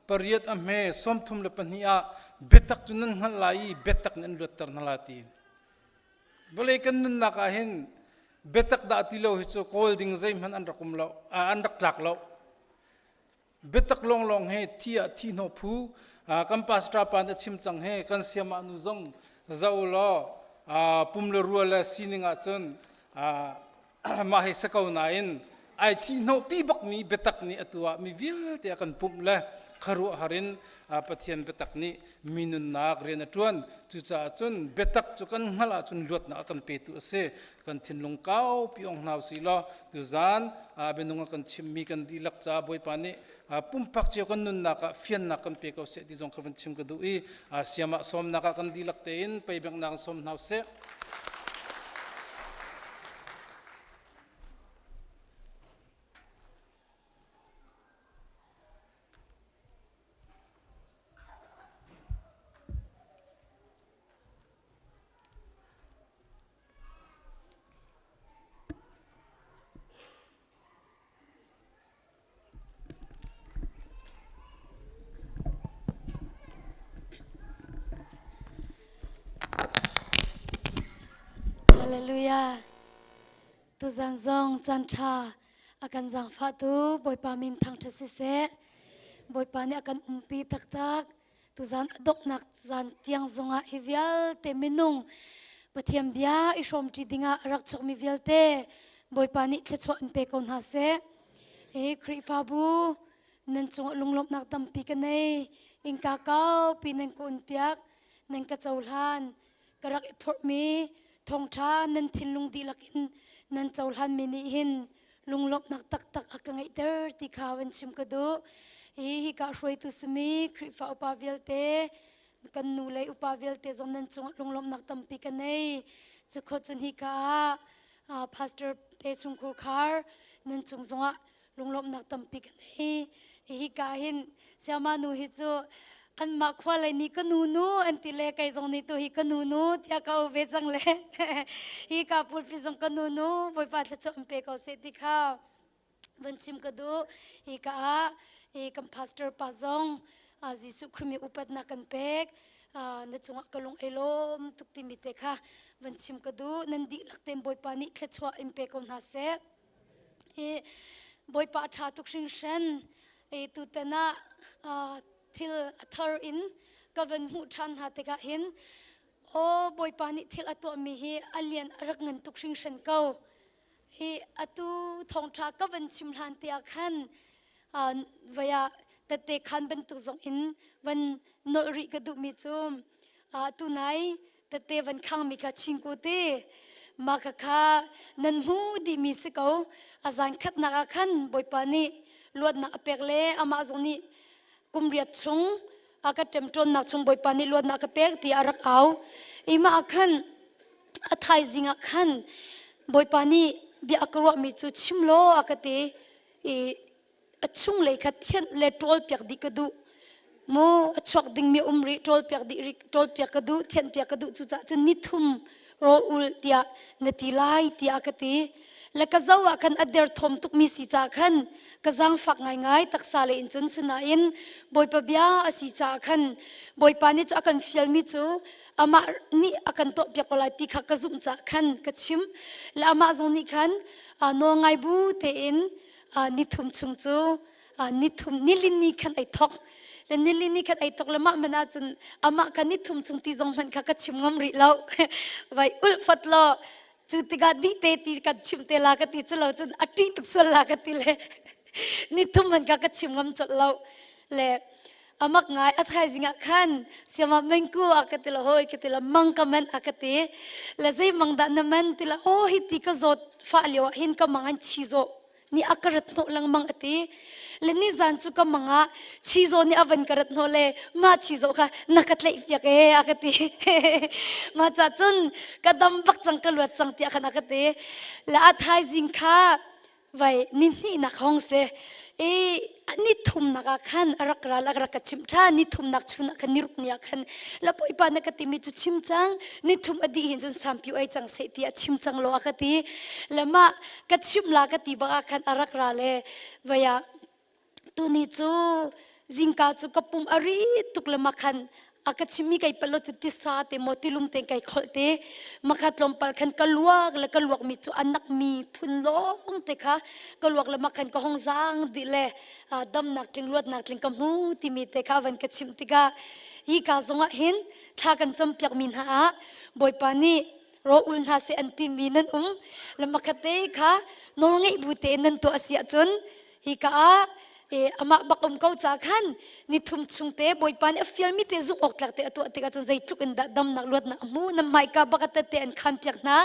pariat a hme 32 ah biatak cu nan hngalh lai i biatak nih an luatter hna lai ti. Vawlei kan nunnak ah hin biatak dah ti lo hi cu kawl ding zeihmanh an rak um lo, an rak tlak lo. Biatak lawnglawng he thi ah thi hnawh phu kan pastor pa nih a chim cang he kan siamah nu zong zoh law pum le rua le sining ah cun mah hi si ko nain ai thi hnawhpi bakmi biatak nih atu ah mi vialte a kan pumh le khuaruahhar in Pathian biatak nih mi nunnak rian a ṭuan. Cucaah cun biatak cu kan hngalh ahcun luatnak a kan petu a si. Kan thinlung kaupi ong hna usih law tuzan bianung a kan chimmi kan dihlak caah Bawipa nih pumpak cio kan nunnak ah fiannak kan pe ko seh ti zong kha van chim ka duh i siam ah sawmnak ah kan dihlak tein peibenghnak in sawm hna usih. Hallelujah. Tuzan zong caan ṭha a kan zaangfahtu Bawipa min thangṭhat siseh. Bawipa nih a kan umpi taktak. Tuzan a donghnak zan tiang zongah hi vialte minung Pathian bia i hrawmṭi dingah a rak chuakmi vialte Bawipa nih thluachuah in pe ko hna seh. Hi Khrihfabu nan cungah lunglawmhnak tampi ka nei. Innka kaupi nan ka unpiak, nan ka cohlan. Ka rak i phorhmi thawngṭha nan thinlung dihlak in nan cohlanmi nih hin lunglawmhnak taktak a ka ngeihter ti kha van chim ka duh. Hi hika hruaitu simi Khrihfa upa vialte kan nu le upa vialte zong nan cungah lunglawmhnak tampi ka nei. Cukhawt cun hika ah Pastor te chungkhur khar nan cung zongah lunglawmhnak tampi ka nei. Hi ka hin siama nu hi cu anmah khua lei nih ka nu nu an ti le kei zong nih tu hi ka nu nu tiah ka au ve cang le hi ka pulpi zong ka nu nu Bawipa thluachuah an pe ko seh ti kha van chim ka duh. Hi ka ah hi kan pastor pa zong Jesuh Khrih mi upatnak kan pek na cungah ka lung ei lawm tuk timi te kha van chim ka duh. Nan dihlak tein Bawipa nih thluachuah in pe ko hna seh. Hi Bawipa a ṭha tuk hringhran. I tutan ah thil a thar in ka van hmuh ṭhan hna tikah hin aw Bawipa nih thil a tuahmi hi a lian a rak ngan tuk hringhran ko. Hi atu thawngṭha ka van chim hlan te ah khan vai ah tette khan bantuk zong in van nolh rih ka duhmi cu tunai tette van khangmi kha chingku ti mah kha nan hmu dihmi si ko. A zan khatnak ah khan Bawipa nih luatnak a pek le amah zong nih kum riat chung a ka ṭemṭawnnak chung Bawipa nih luatnak ka pek ti a rak au. I mah ah khan a thaizing ah khan Bawipa nih bia a ka ruahmi cu chim law a ka ti i a chunglei kha thianh le ṭawlpiak dih ka duh. Mu a chuak dingmi um rih ṭawlpiak dih rih ṭawlpiak ka duh thianhpiak ka duh cucaah cun ni thum rawl ul tiah na ti lai tiah a ka ti. Le ka zo ah khan a derthawm tukmi si caah khan ka zaangfak ngaingai taksa lei in cun sinain Bawipa bia a si caah khan Bawipa nih cu a kan fialmi cu amah nih a kan tuahpiak ko lai ti kha ka zumh caah khan ka chim. Le amah zong nih khan nawl ngai bu tein ni thum chung cu ni thum nilin ni khan ai thok le nilin ni khan ai thok le mah man ahcun amah kha ni thum chung ti zong hmanh kha ka chim ngam rih lo vai ulh phot law cu tikah dih te ti kan chim te la ka ti cu lo cun a ṭih tuk sual la ka ti le ni thum hmanh kha ka chim ngam colh lo le amak ngai a thaizing ah khan siama mengku a ka ti la hoi ka ti la mang ka man a ka ti le zei mang dah na man ti la oh hi ti ka zawt fa lio ah hin ka mang an chi zawh ni a ka rat hnawh lengmang a ti le ni zan cu ka mang ah chi zaw nih a van ka rat hnawh le ma chi zaw kha na ka tlaih piak e a ka ti ma cha cun ka dam bak cang ka luat cang tiah khan a ka ti le a thaizing kha vai ni hnihnak hong se i ni thumnak ah khan a rak ral a rak ka chimh ṭhan ni thumnak chun ah khan ni ruk ni ah khan la bawipa na ka timi cu chim cang ni thum a dih hin cun sampiu ei cang seh ti a chim cang lo a ka ti le mah ka chimh la ka ti bak ah khan a rak ra le vai ah tuni cu zingka cu ka pum a ri tuk le makhan a ka chimmi kai palo cu tisa te maw tilum te kai kholh te makha tlawmpal khan ka luak le ka luak mi cu anak mi phun lawng te kha ka luak le makhan ka hong zang dih le damnak tling luatnak tling ka hmu timi te kha van ka chimh tikah hi ka zongah hin thla kan campiak mi hna ah Bawipa nih ro ul hna seh an timi nan um le makhat te kha nawl ngeih bu te nan tuah si ahcun hi ka ah e amah bak um ko ca khan ni thum chung te bawipa nih a fialmi te zumh awk tlak te a tuah tikah cun zeitluk in dah damnak luatnak a hmu na hmaika bak a tette an khan piak hna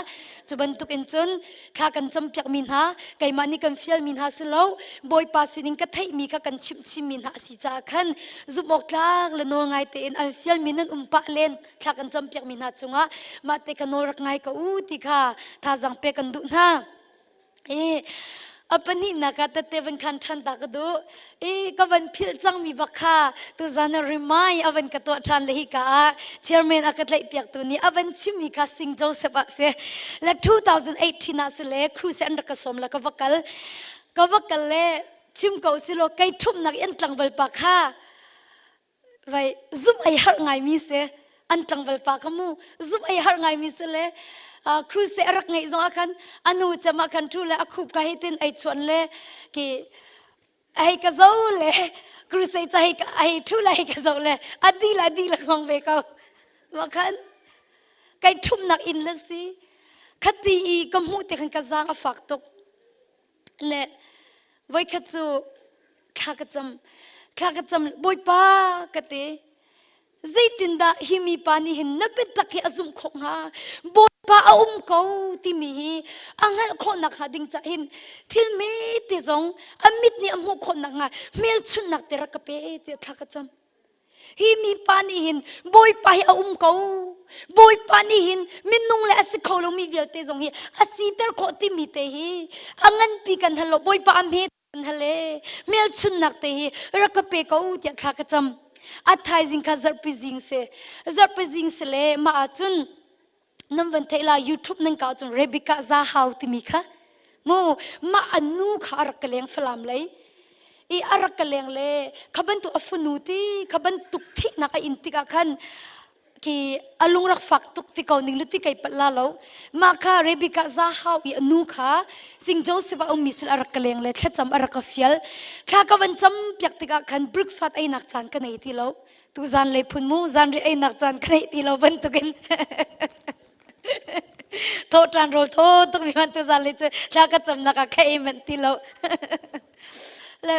cu bantuk in cun thla kan cam piak mi hna keimah nih kan fialmi hna si lo bawipa sinin ka theihmi kha kan chimh chinmi hna a si caah khan zumh awk tlak le nawl ngai tein an fialmi nan um pah len thla kan cam piak mi hna cungah mah te ka nawl rak ngai ka u ti kha thazang pek kan duh hna. I a pahnihnak ah tette van khan ṭhan ta ka duh. I ka van philh cangmi bak kha tuzan ah remind a van ka tuah ṭhan le hika ah chairman a ka tlaih piaktu nih a van chimmi kha Sing Joseph ah si. Le 2018 ah si le cruise an rak ka sawm la ka va kal. Ka va kal le chim ko si law kei ṭhumnak in tlangval pa kha vai zumh ai harh ngaimi si an tlangval pa kha mu zumh ai harh ngaimi si le cruise a rak ngeih zong ah khan a nu cem ah khan thu le a khup ka hi tin ai chuan le ki hei ka zo le crusade ca hei hei thu le hei ka zo le a di la di la ngong ve ko ma khan kai thumnak in le si khati i ka hmuh te khan ka zang a fak tuk Le voikhat cu thla ka cam. Thla ka cam, Bawipa ka ti. Zeitindah hi mipa nih hin na biatak hi a zumh khawh hnga? Bawipa a um ko timi hi a hngalh khawh nakhnga ding cah hin thil hmete zong a mit nih a hmuh khawh nakhnga hmelchunhnak te rak ka pe tiah thla ka cam. Hi mipa nih hin Bawipa hi a um ko. Bawipa nih hin minung le a si kho lomi vialte zong hi a siter khawh timi te hi a nganpi kan hal lo. Bawipa a hme kan hal e. Hmelchunnak te hi rak ka pe ko tiah thla ka cam. A thaizing kha zarhpi zing si. Zarhpi zing si le mah ahcun nan van theih la YouTube nan ka cun Rebecca Zahau timi kha mu mah a nu kha a rak ka leng Falam lei i a rak ka leng le kha bantuk a funu ti kha bantuk thihnak a in tikah khan khi a lung rak fak tuk ti ko ning lu ti kai pat la lo mah kha Rebecca Zahau i a nu kha Sing Joseph a ummi sil a rak ka leng le thlacam a rak ka fial thla ka van cam piak tikah khan breakfast einak caan ka nei ti lo tu zan lei phun mu zan ri einak caan ka nei ti lo bantukin tho ṭan rawl tho tuk mi man tu zan lei cu thla ka camnak ah ka ei manh ti lo le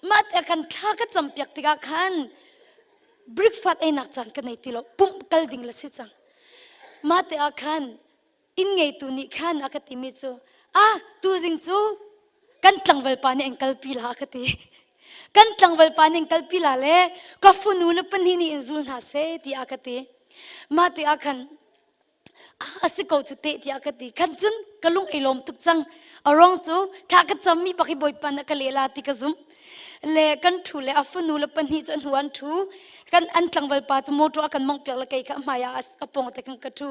Mah te khan thla ka campiak tikah khan breakfast einak caan ka nei ti lo pumh kal ding la si cang. Mah te ah khan inn ngeitu nih khan a ka timi cu ah tuzing cu kan tlangval pa nih an kalpi la a ka ti. Kan tlangval pa nih an kalpi la le ka funu le pahnih nih in zul hna seh ti a ka ti. Mah te ah khan a si ko cu teh tiah ka ti khan cun ka lung ei lawm tuk cang a ruang cu thla ka cammi bak hi bawipa na ka leh la ti ka zumh le kan thu le a fanu le pahnih cu an hnu an thu kan an tlangval pa cu motor a kan mong piak le kei kha hmai ah a pong te kan ka thu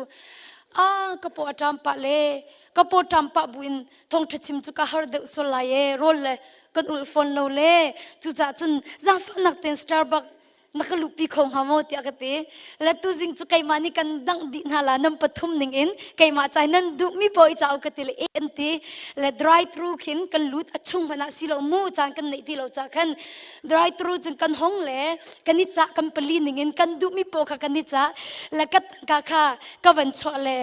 a ka paw a ṭam pah le ka paw ṭam pah buin thawngṭha chim cu ka har deuh sual lai e rawl le kan ulh fawn lo le cucaah cun zaangfahnak ten Starbucks na ka luhpi kho hnga maw tiah ka ti le tuzing cu keimah nih kan dangh dih hna la nan pathum ning in keimah cai nan duhmi paoh i ca ka ti le e an ti le dry through khin kan lut a chung hmanh ah si lo mu caan kan neih ti lo ca khan dry through cun kan hong le kan i cah kan pali ning in kan duhmi paoh kha kan i cah le ka tangka kha ka van chuah le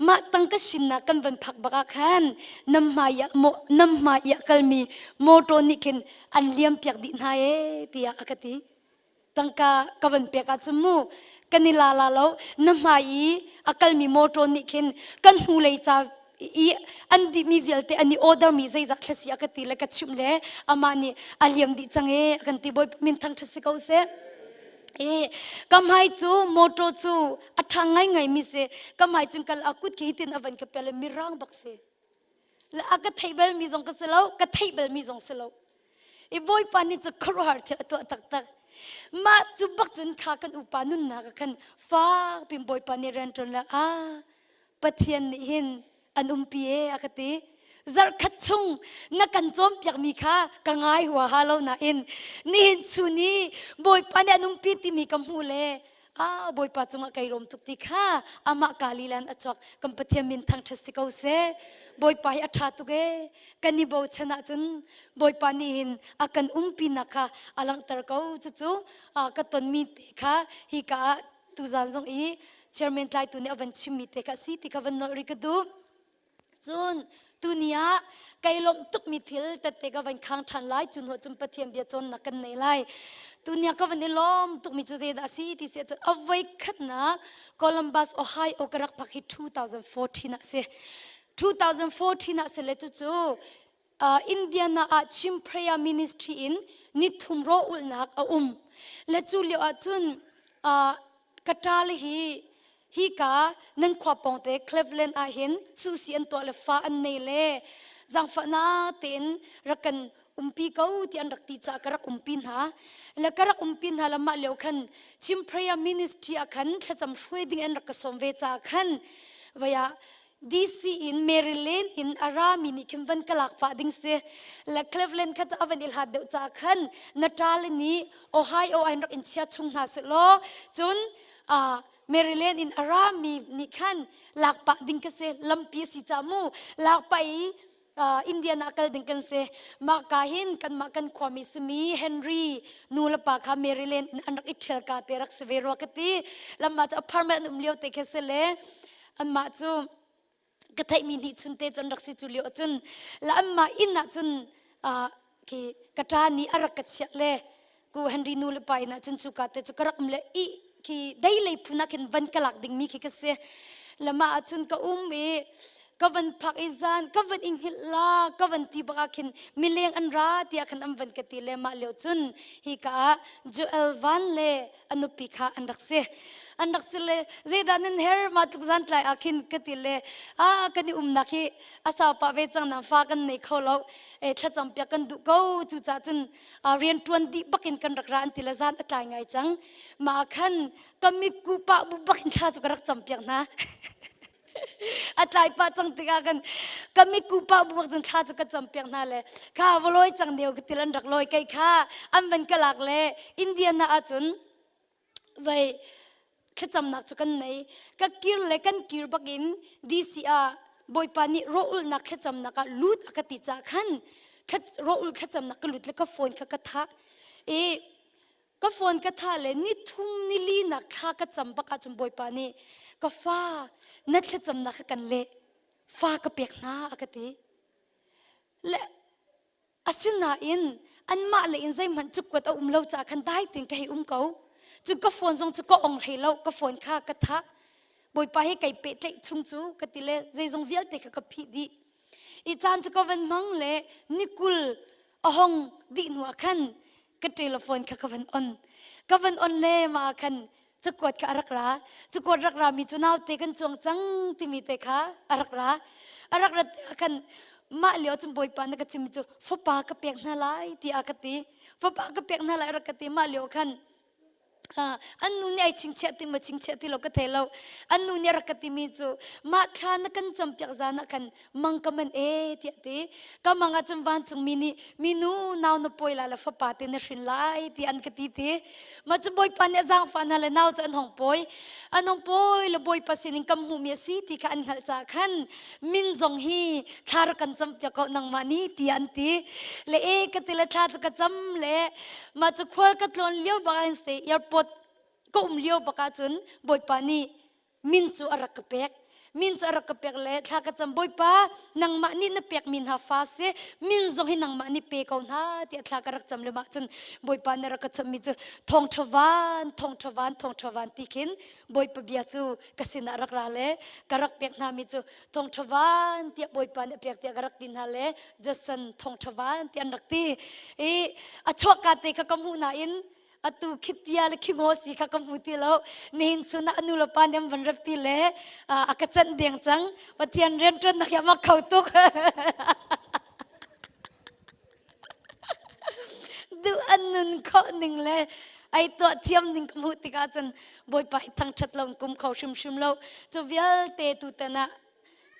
mah tangka sinnak kan van phak bak ah khan nam hmai ah mo nam hmai ah kalmi motor nih khin an liam piak dih hna e tiah a ka ti tangka ka van pek ahcun mu kan i la la lo na hmai i a kalmi motor nih khin kan hnulei ca i an dihmi vialte an i order mi zeizah thlasi a ka ti le ka chimh le amah nih a liam dih cang e a kan ti bawi min thang ṭha si ko seh e ka hmai cu motor cu a ṭha ngaingai mi si ka hmai cun kal a kut khi hitin a van ka pel mirang bak si le a ka theih bal mi zong ka si lo ka theih bal mi zong si lo i bawipa nih cu khuaruahhar thil a tuah taktak mah cu bak cun kha kan upa nunnak ah khan fak pin bawipa nih rian ṭuan le a pathian nih hin an umpi e a ka ti zarhkhat chung na kan cawnpiak mi kha ka ngai huaha lo nain nihin chun i bawipa nih an umpi timi ka hmu le ah bawipa cungah kai lawm tuk ti kha amah ka lilan a chuak kan pathian min thangṭhat si ko seh bawipa hi a ṭha tuk e kan i bochan ahcun bawipa nih hin a kan umpinak kha a langhter ko cucu ka tonmi te kha hi ka ah tuzan zong i chairman tlaitu nih a van chimmi te kha si ti kha van nolh rih ka duh Cun tuni ah kai lawmh tukmi thil tette ka van khang ṭhan lai cu hnuah cun Pathian bia cawnnak kan nei lai. Tuni ah ka van i lawm tukmi cu zeidah a si ti si ahcun a voi khatnak Columbus, Ohio ka rak phak hi 2014 ah si. 2014 ah si le cucu Indiana ah Chim Prayer Ministry in nithum rawh ulhnak a um. Le cu lio ahcun ka ṭale hi hika nan khua pawngte Cleveland ah hin susi an tuah le fa an nei le zaangfahnak tein rak kan umpi ko ti an rak ti caah ka rak umpi hna le ka rak umpi hna le mah lio khan Chim Prayer Ministry ah khan thlacam hruai ding an rak ka sawm ve caah khan vaya DC in Maryland in a rami nih khin van ka lak pah ding si le Cleveland kha cu a van i hlat deuh caah khan na ṭale nih Ohio ah rak in chia chung hna seh law cun Maryland in a rami nih khan lak pah ding ka si lampi a si ca mu lak pah i Indian ah kal ding kan si mah ka hin kanmah kan khuami simi Henry nu le pa kha Maryland in an rak i ṭhial ka te rak si ve rua ka ti lamah cu apartment an um lio te kha si le anmah cu ka theihmi nih chun te cun rak si cu lio cun la anmah inn ah cun khi ka ṭa nih a rak ka chiah le ku Henry nu le pa inn ah cun cu ka te cu ka rak um le i khi dei lei phun ah khin van ka lak ding mi khi ka si lama ah cun ka um i ka van phak i zan ka van i hngilh la ka van ti bak ah khin mileng an ra tiah khan an van ka ti le mah lio cun hi ka ah Joel Van le a nupi kha an rak si. An rak si le zeidah nan her ma tluk zan tlai ah khin ka ti le a kan i umnak hi a sau pah ve cang na fa kan nei kho lo e thlacam piak kan duh ko cu ca cun rian tuan dih bakin kan rak ra an ti le zan a tlai ngai cang ma khan ka miku pah bu bakin thla cu ka rak cam piak hna a tlai pah cang tikah kan ka miku pah bu bak cun thla cu ka cam piak hna le kha va lawi cang deu ka til an rak lawi kei kha an van ka lak le Indiana ahcun vai thlacamnak cu kan nei ka kir le kan kir bakin DC ah Bawipa nih rawlulhnak thlacamnak ah lut a ka ti ca khan rawlulh thlacamnak ka lut le ka phone kha ka thah i ka phone ka thah le ni thum ni li nak thla ka cam bak ahcun Bawipa nih ka fa na thlacamnak kha kan leh fa ka pek hna a ka ti le asinain anmah le in zeihmanh cukkuat a um lo caah khan dai tein ka hei um ko cu ka phone zong cu ka ong hlei lo ka phone kha ka thah Bawipa he kai pehtlaih chung cu ka ti le zeizong vialte kha ka phih dih i caan cu ka van hmang le nikul a hong dih hnu ah khan ka telephone kha ka van on ka van on le mah ah khan cakuat kha a rak ra cakuat rak ra mi cu naute kan cuang cang timi te kha a rak ra a rak rat khan mah lio cun bawipa na ka chim cu fapa ka pek hna lai tiah ka ti fapa ka pek hna lai rak ka ti mah lio khan an nu nih ai chingchiah ti maw chingchiah ti lo ka thei lo an nu nih rak ka timi cu mah thla na kan campiak zan ah khan mang ka man e tiah ti ka mang ah cun vancungmi nih minu nau na pawi lai le fapa te na hrin lai ti an ka ti ti mah cu bawipa nih a zaangfah hna le nau cu an hong pawi an hong pawi le bawipa sinin kam hmuhmi a si ti kha an hngalh caah khan min zong hi thla rak kan campiak ko nangmah nih tiah an ti le e ka ti le thla cu ka cam le mah cu khual ka tlawn lio bak ah se airport ka um lio bak ah cun bawipa nih min cu a rak ka pek min cu a rak ka pek le thla ka cam bawipa nangmah nih na pek mi hna fa si min zong hi nangmah nih pe ko hna tiah thla ka rak cam le mah cun bawipa nih rak ka chawmh mi cu thawngṭha van thawngṭha van thawngṭha van ti khin bawipa bia cu ka sinah rak ra le ka rak pek hna mi cu thawngṭha van tiah bawipa nih a pek tiah ka rak ti hna le Jason thawngṭha van tiah an rak ti i a chuahka te kha ka hmuh nain atu khitia le khingo si kha ka hmu ti lo nihin chun ah nu le pa nih an van ratpi le a ka canh deng cang Pathian rianṭuannak hi a mak kho tuk duh an nun khawh ning le ai tuah thiam ning ka hmuh tikah cun Bawipa hi thangṭhat lo kum kho hrimhrim lo cu vialte tutan ah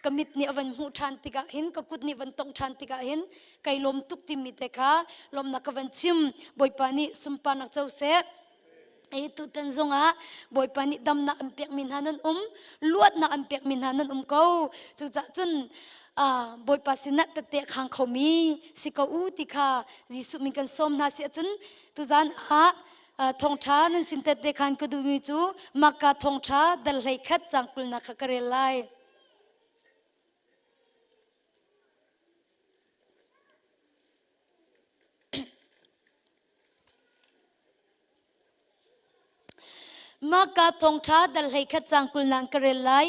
ka mit nih a van hmuh ṭhan tikah hin ka kut nih van tongh ṭhan tikah hin kai lawm tuk timi te kha lawmnak ka van chim Bawipa nih sunparnak co seh i tutan zongah Bawipa nih damnak an pekmi hna nan um luatnak an pekmi hna nan um ko cucaah cun Bawipa sinah tette khang khomi si ko u ti kha Jesuh min kan sawm hna si ahcun tuzan ah thawngṭha nan sin tette khan ka duhmi cu Makka thawngṭha dal 11 cang kulnak kha ka rel lai. Mahka thawngṭha dal 11 caang kulnak ka rel lai.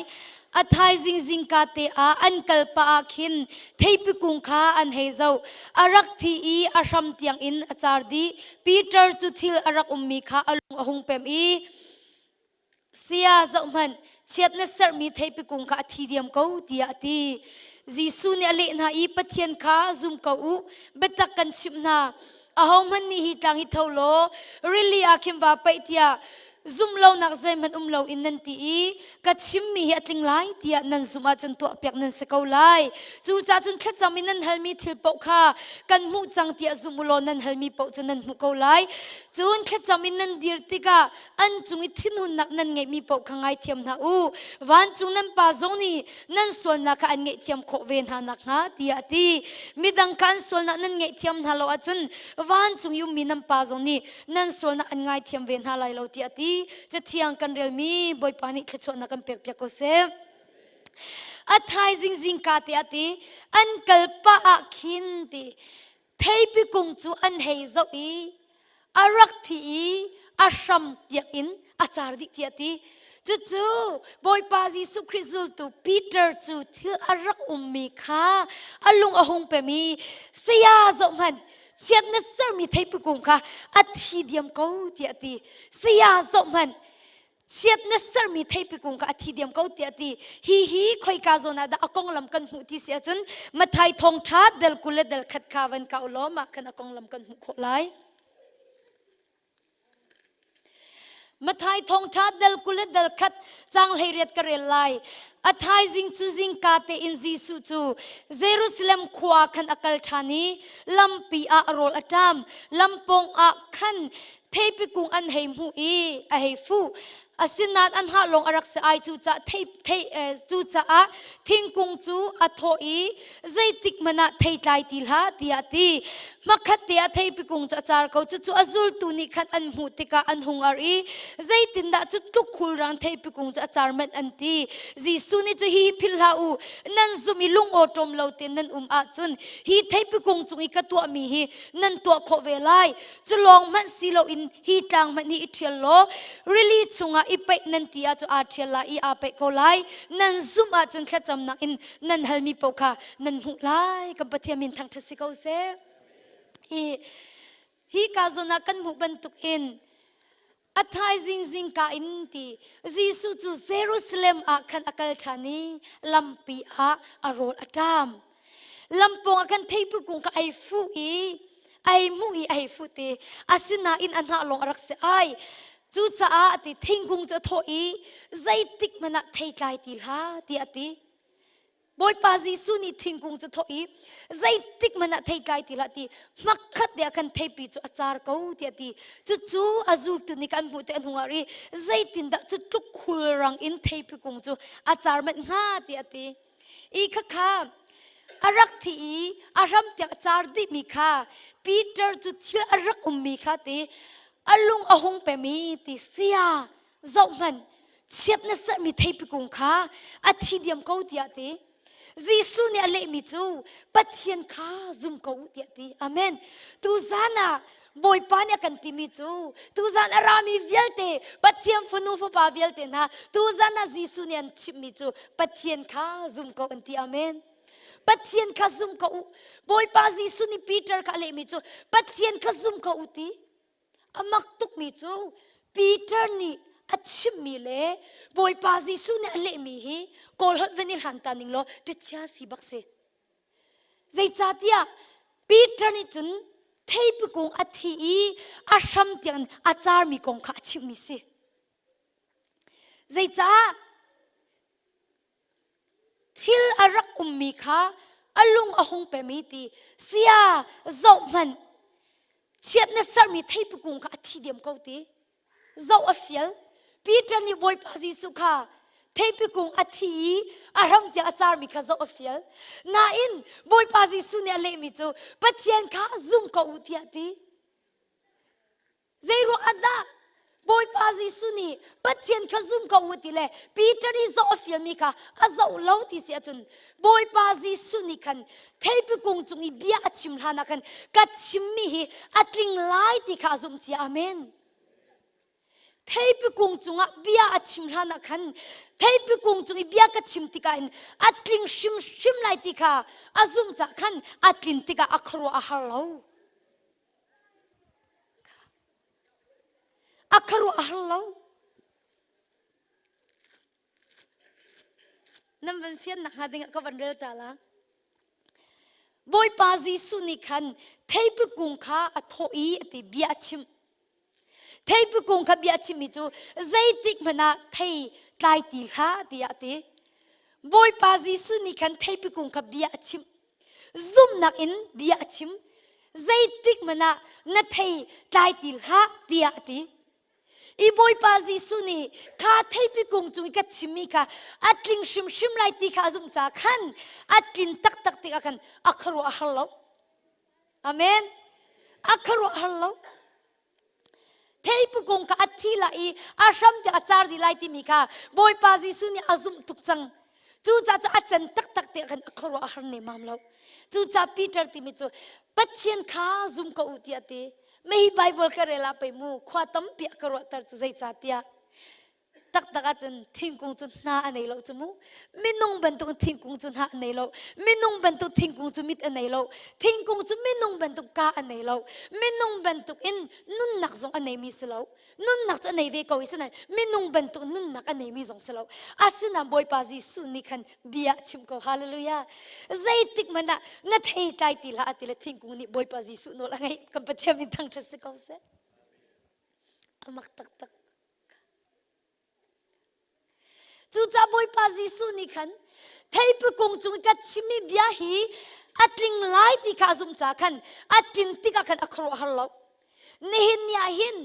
A thaizing zingka te ah an kal pah ah khin theipi kung kha an hei zoh. A rak thi i a hram tiangin a car dih. Peter cu thil a rak ummi kha a lung a hung pem i Saya zohhmanh, chiat na serhmi theipi kung kha a thi diam ko tiah a ti. Jesuh nih a leh hna i Pathian kha zum ko u, biatak kan chimh hna. Ahohmanh nih hi tlang hi tho law rili ah khin vaa paih tiah zumh lonak zeihmanh um loin nan ti i ka chimmi hi a tling lai tiah nan zumh ahcun tuahpiak nan si ko lai. Cucaah cun thlacam in nan halmi thil paoh kha kan hmuh cang tiah zum u law nan halmi paoh cu nan hmuh ko lai. Cun thlacam in nan dir tikah an cung i thinhunnak nan ngeihmi paoh kha ngaithiam hna u vancung nan pa zong nih nan sualnak kha an ngaihthiam khawh ve hna nakhnga tiah a ti midang kha an sualnak nan ngaihthiam hna lo ahcun vancung i ummi nan pa zong nih nan sualnak an ngaithiam ve hna lai lo tiah a ti cathiang kan relmi bawipa nih thluachuahnak kan pekpiak ko seh a thaizing zingka te a ti an kal pah ah khin ti Theipi kung cu an hei zoh i a rak thi i a hram tiangin a car dih tiah ti. Cucu Bawipa Jesuh Khrih zultu Peter cu thil a rak ummi kha a lung a hung pem i saya zohhmanh chiat na sermi theipi kung kha a thi diam ko tiah a ti. Saya zohhmanh. Chiat na sermi theipi kung kha a thi diam ko tiah ti. Hi hi khoika zawn ah dah a konglam kan hmuh ti si ahcun Mathai thawngṭha del 20 le del khat kha van kau law mah khan a konglam kan hmuh khawh lai. Mathai thawngṭha del 20 le del khat cang 18 ka rel lai. A thaizing cu zingka tein Jesuh cu Jerusalem khua khan a kal ṭhan i lampi ah a rawl a ṭam. Lampawng ah khan theipi kung an hei hmuh i a hei fuh. Asinain an hah lawng a rak si ai cucaah thei, thei, eh, cucaah thingkung cu a thawh i zeitik hmanh ah thei tlai ti hlah tiah a ti. Hmakhat te ah theipi kung cu a car ko. Cucu a zultu nih khan an hmuh tikah an hung ar i zeitindah cu tluk khulrang theipi kung cu a car manh an ti. Jesuh nih cu hihi philh hlah u, nan zum i lungawṭawm lo tein nan um ahcun hi theipi kung cung i ka tuahmi hi nan tuah khawh ve lai. Cu lawng hmanh si loin hi tlang hmanh hi i ṭhial law rili chungah i paih nan ti ah cu aa ṭhial lai i aa paih ko lai. Nan zumh ahcun thlacamnak in nan halmi paoh kha nan hmuh lai. Kan Pathian min thangṭhat si ko seh. Hi hi ka zawn ah kan hmuh bantuk in a thaizing zingka in ti Jesuh cu Jerusalem ah khan a kal ṭhan i lampi ah a rawl a ṭam. Lampawng ah khan theipi kung kha ai fuh i ai hmuh i ai fuh te. Asinain a hnah lawng a rak si ai. Cucaah a ti thingkung cu a thawh i zeitik hmanh ah thei tlai ti hlah tiah a ti. Bawipa Jesuh nih thingkung cu thawh i zeitik hmanh ah thei tlai ti hlah ti hmakhat te ah khan theipi cu a car ko tiah ti. Cucu a zultu nih kan hmuh te an hung ar i zeitindah cu tluk khulrang in theipi kung cu a car manh hnga tiah a ti. I khakha a rak thi i a hram tiang a car dihmi kha Peter cu thil a rak ummi kha ti a lung a hung pem i ti sia zohhmanh chiat na sermi theipi kung kha a thi diam ko tiah ti Jesuh nih a lehmi cu Pathian kha zum ko u tiah ti amen tu zan ah Bawipa nih a kan timi cu tuzan a rami vialte Pathian fanu fapa vialte hna tuzan ah Jesuh nih an chimhmi cu Pathian kha zum ko an ti amen. Pathian kha zum ko u. Bawipa Jesuh nih Peter kha a lehmi cu Pathian kha zum ko u ti. A mak tukmi cu Peter nih a chimmi le Bawipa Jesuh nih a lehmi hi Kawl holh van i hlan ta ning law ṭichia si bak si. Zeicahtiah Peter nih cun theipi kung a thi i a hram tiangin a carmi kong kha a chimhmi si. Zeicah thil a rak ummi kha a lung a hung pem i ti sia zohhmanh chiat na sermi theipi kung kha a thi diam ko ti zoh a fial. Peter nih Bawipa Jesuh kha theipi kung a thi i a hram tiang a carmi kha zoh a fial. Nain Bawipa Jesuh nih a lehmi cu Pathian kha zum ko u tiah a ti. Zeiruang ah dah Bawipa Jesuh nih Pathian kha zum ko u ti le Peter nih zoh a fialmi kha a zoh lo ti si ahcun Bawipa Jesuh nih khan theipi kung cung i bia a chim hlan ah khan ka chimmi hi a tling lai ti kha a zumh cia. Amen. Theipi kung cungah bia a chim hlan ah khan theipi kung cung i bia ka chim tikah hin a tling hrimhrim lai ti kha a zumh cah khan a tlin tikah a khuaruah a har lo. A khuaruah a har lo. Nan van fian nak hnga ding ah ka van rel ta la. Bawipa Jesuh nih khan theipi kung kha a thawh i a ti bia a chimh. Theipi kung kha bia a chimmi cu zeitik hmanh ah thei tlai ti hlah tiah a ti. Bawipa Jesuh nih khan theipi kung kha bia a chimh. Zumhnak in bia a chim. Zeitik hmanh ah na thei tlai ti hlah tiah a ti. I Bawipa Jesuh nih kha theipi kung cung i ka chimmi kha a tling hrimhrim lai ti kha a zumh caah khan a tlin taktak tikah khan a khuaruah a har lo. Amen. A khuaruah a har lo. Theipi kung kha a thi lai i a hram tiah a car dih lai timi kha Bawipa Jesuh nih a zumh tuk cang. Cucaah cu a can taktak tikah khan a khuaruah a har nemam lo. Cucaah Peter timi cu Pathian kha zum ko u tiah a ti. Mei Bible ka rel ah pei mu khua tampi a ka ruahter cu zeicahtiah. Taktak ahcun thingkung cu hna a nei lo cu mu. Minung bantuk thingkung cu hna a nei lo. Minung bantuk thingkung cu mit a nei lo. Thingkung cu minung bantuk ka a nei lo. Minung bantuk in nunnak zong a neimi si lo. Nunnak cu a nei ve ko i sinain minung bantuk nunnak a neimi zong si lo. Asinain Bawipa Jesuh nih khan bia a chim ko. Hallelujah. Zeitik hmanh ah na thei tlai ti hlah a ti le thingkung nih Bawipa Jesuh nawl a ngaih. Kan Pathian min thangṭhat si ko seh. A mak taktak. Cucaah Bawipa Jesuh nih khan theipi kung cung i ka chimmi bia hi a tling lai ti kha a zumh caah khan a tlin tikah khan a khuaruahhar lo. Nihin ni ah hin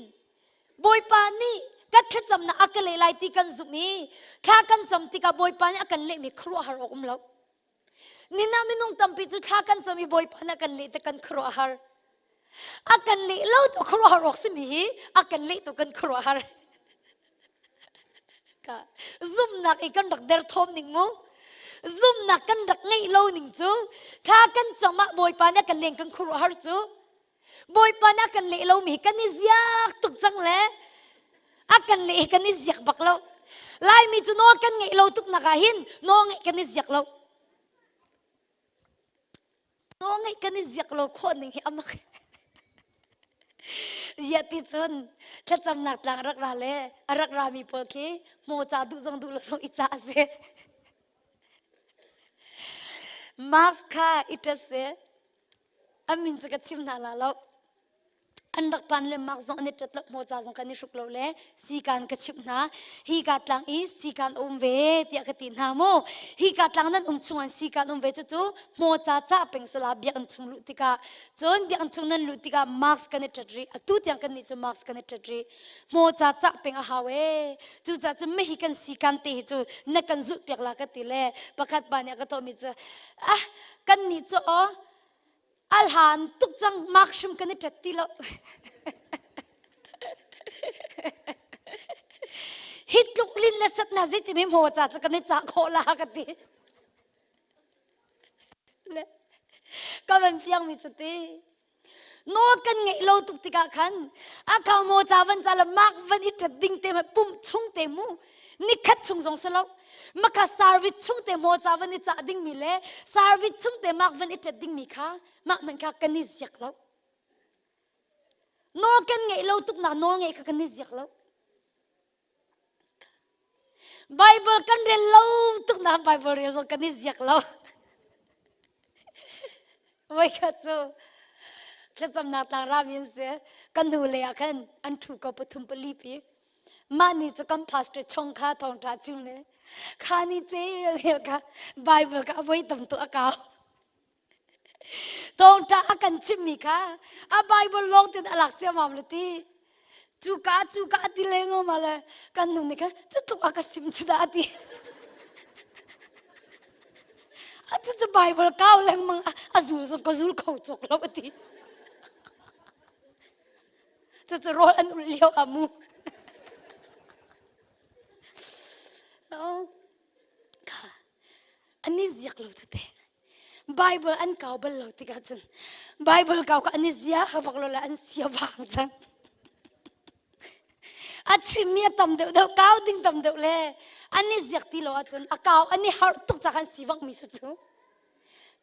Bawipa nih ka thlacamnak a ka leh lai ti kan zumh i thla kan cam tikah Bawipa nih a kan lehmi khuaruahhar awk um lo. Nina minung tampi cu thla kan cam i Bawipa nih a kan leh te kan khuaruahhar. A kan leh lo tu khuaruahhar awk simi hi a kan leh tu kan khuaruahhar. Ka zumnak i kan rak derthawm ning mu. Zumnak kan rak ngeih lo ning cu thla kan cam ah Bawipa nih a kan leng kan khuaruahhar cu. Bawipa nih a kan leh lomi hi kan i ziak tuk cang le a kan leh hi kan i ziak bak lo. Laimi cu nawl kan ngeih lo tuk nak ah hin nawl ngeih kan i ziak lo. Nawl ngeih kan i ziak lo khawh ning hi amak. Ziah ti cun thlacamnak tlang rak ra le a rak rami pawl khi hmaw ca duh zong duh lo zong i ca a si. Mask kha i ṭet si. An min cu ka chim hna la lo. An rak pan le mak zong an i ṭat lo, hmawca zong kan i hruk lo le sikan ka chimh hna. Hi ka tlang i sikan a um ve tiah ka ti hna mu. Hi ka tlang nan um chung an sikan um ve cucu hmawca cah peng sala biakinn chung luh tikah cun biakinn chung nan luh tikah mask kan i ṭat rih. Atu tiang kan nih cu mask kan i ṭat rih. Hmawca cah peng a hau ee. Cucaah cu mihi kan sikan te hi cu na kan zulh piak la ka ti le pakhat pa nih a ka tawhmi cu ah kan nih cu aw a hlan tuk cang mak hrim kan i ṭet ti lo hi tluk lin le sat na zei timi maw ca cu kan i cah khawh la ka ti le ka van fiang mi cu ti nawl kan ngeih lo tuk tikah khan a khang maw ca van ca le mak van i ṭet ding te pum chung te mu nikhat chung zong si lo maka service chung te maw ca van i cah dingmi le service chung te mak van i ṭet dingmi kha mah hmanh kha kan i ziak lo nawl kan ngeih lo tuk nak nawl ngeih kha kan i ziak lo Bible kan rel lo tuk nak Bible rel zong kan i ziak lo Voi khat cu thlacamnak tlang rami an si kan hnu lei ah khan an ṭhu ko pathum pali pi mah ni cu kan pastor chong kha thawngṭha chim le kha ni cel kha Bible ka voi tam tu a kau thawngṭha a kan chimmi kha a Bible lawng tin a lak ciamam le ti cu ka cu ka ti leng ma le kan nu nih kha cu tluk a ka sim cu dah a ti a cu cu Bible kau lengmang a zul zong ka zul kho cawk lo a ti Cucu rawl an ulh lio ah mu. No. Ka an i ziak lo cu te. Bible an kau bal lo tikah cun Bible kau ka an i zia bak lo le an sia vang cang. A chimmi a tam deuh deuh kau ding tam deuh le an i ziak ti lo ahcun a kau an i harh tuk cak an si vak mi si cu.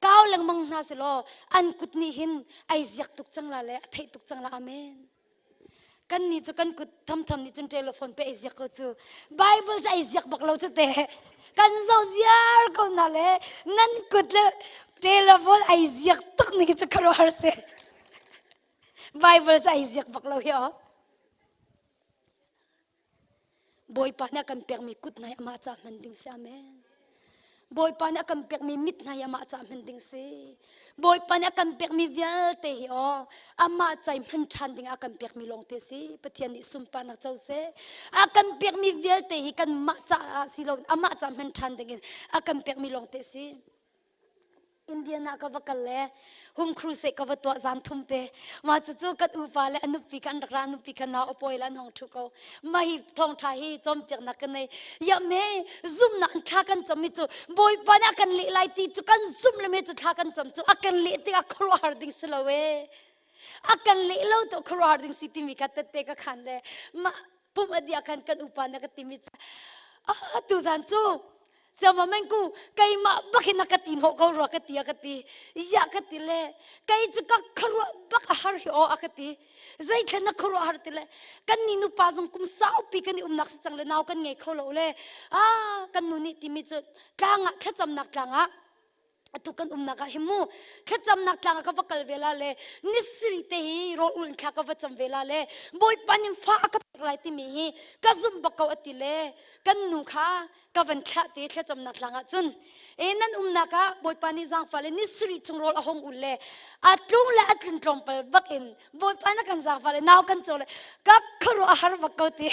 Kau lengmang hna selaw an kut nih hin ai ziak tuk cang la le a theih tuk cang la amen. Kan nih cu kan kut thamtham nih cun telephone pe ai ziak ko cu. Bible cu ai ziak bak lo cu te. Kan zo ziar ko na le nan kut le telephone ai ziak tuk ni cu khuaruahhar si. Bible cu ai ziak bak lo hi aw. Bawipa nih a kan pekmi kut hna hi amah ca hman ding si. Amen. Bawipa nih a kan pekmi mit hna hi amah ca hman ding si. Bawipa nih a kan pekmi vialte hi aw amah ca i hman ṭhan ding a kan pekmi lawngte si. Pathian nih sunparnak co seh. A kan pekmi vialte hi kanmah caah si lo amah ca hman ṭhan ding in a kan pekmi lawngte si. Indian ah ka va kal le home crusade ka va tuah zan thum te ma cu cu kan upa le a nupi kan rak ra nupi kan nau apawi le an hong thu ko ma hi thawngtha hi cawmpiaknak kan nei ya me zumnak an thla kan cam mi cu bawipa nih a kan leh lai ti cu kan zum le me cu thla kan cam cu a kan leh tikah khuaruahhar ding si lo e a kan leh lo to khuaruahhar ding si timi kha tette ka khan le ma. Pum a dih ah khan kan upa na ka timi ah tu zan cu Siama mengku keimah bak in a ka ti hnawh ko rua ka ti a ka ti. Ya ka ti le kei cu ka khuaruah bak a har hi aw a ka ti. Zeithlen na khuaruah har ti le kan ni nupa zong kum saupi kan i umnak si cang le nau kan ngei kho lo le ah kan nu nih timi cu tlang ah thlacamnak tlang ah atu kan umnak ah hin mu thlacamnak tlang ah ka va kal ve la le nisiri te hi rawl ul in thla ka va cam ve la le bawipa nin fa a ka pek lai timi hi ka zumh bak ko ati le kan nu kha ka van thlah te thlacamnak tlang ah cun e nan umnak ah bawipa nih zaangfah le nisiri chung rawl a hong ul le a tlung le a tlun tlawmpal bak in bawipa na kan zaangfah le nau kan caw le ka khuaruah a har bak ko ti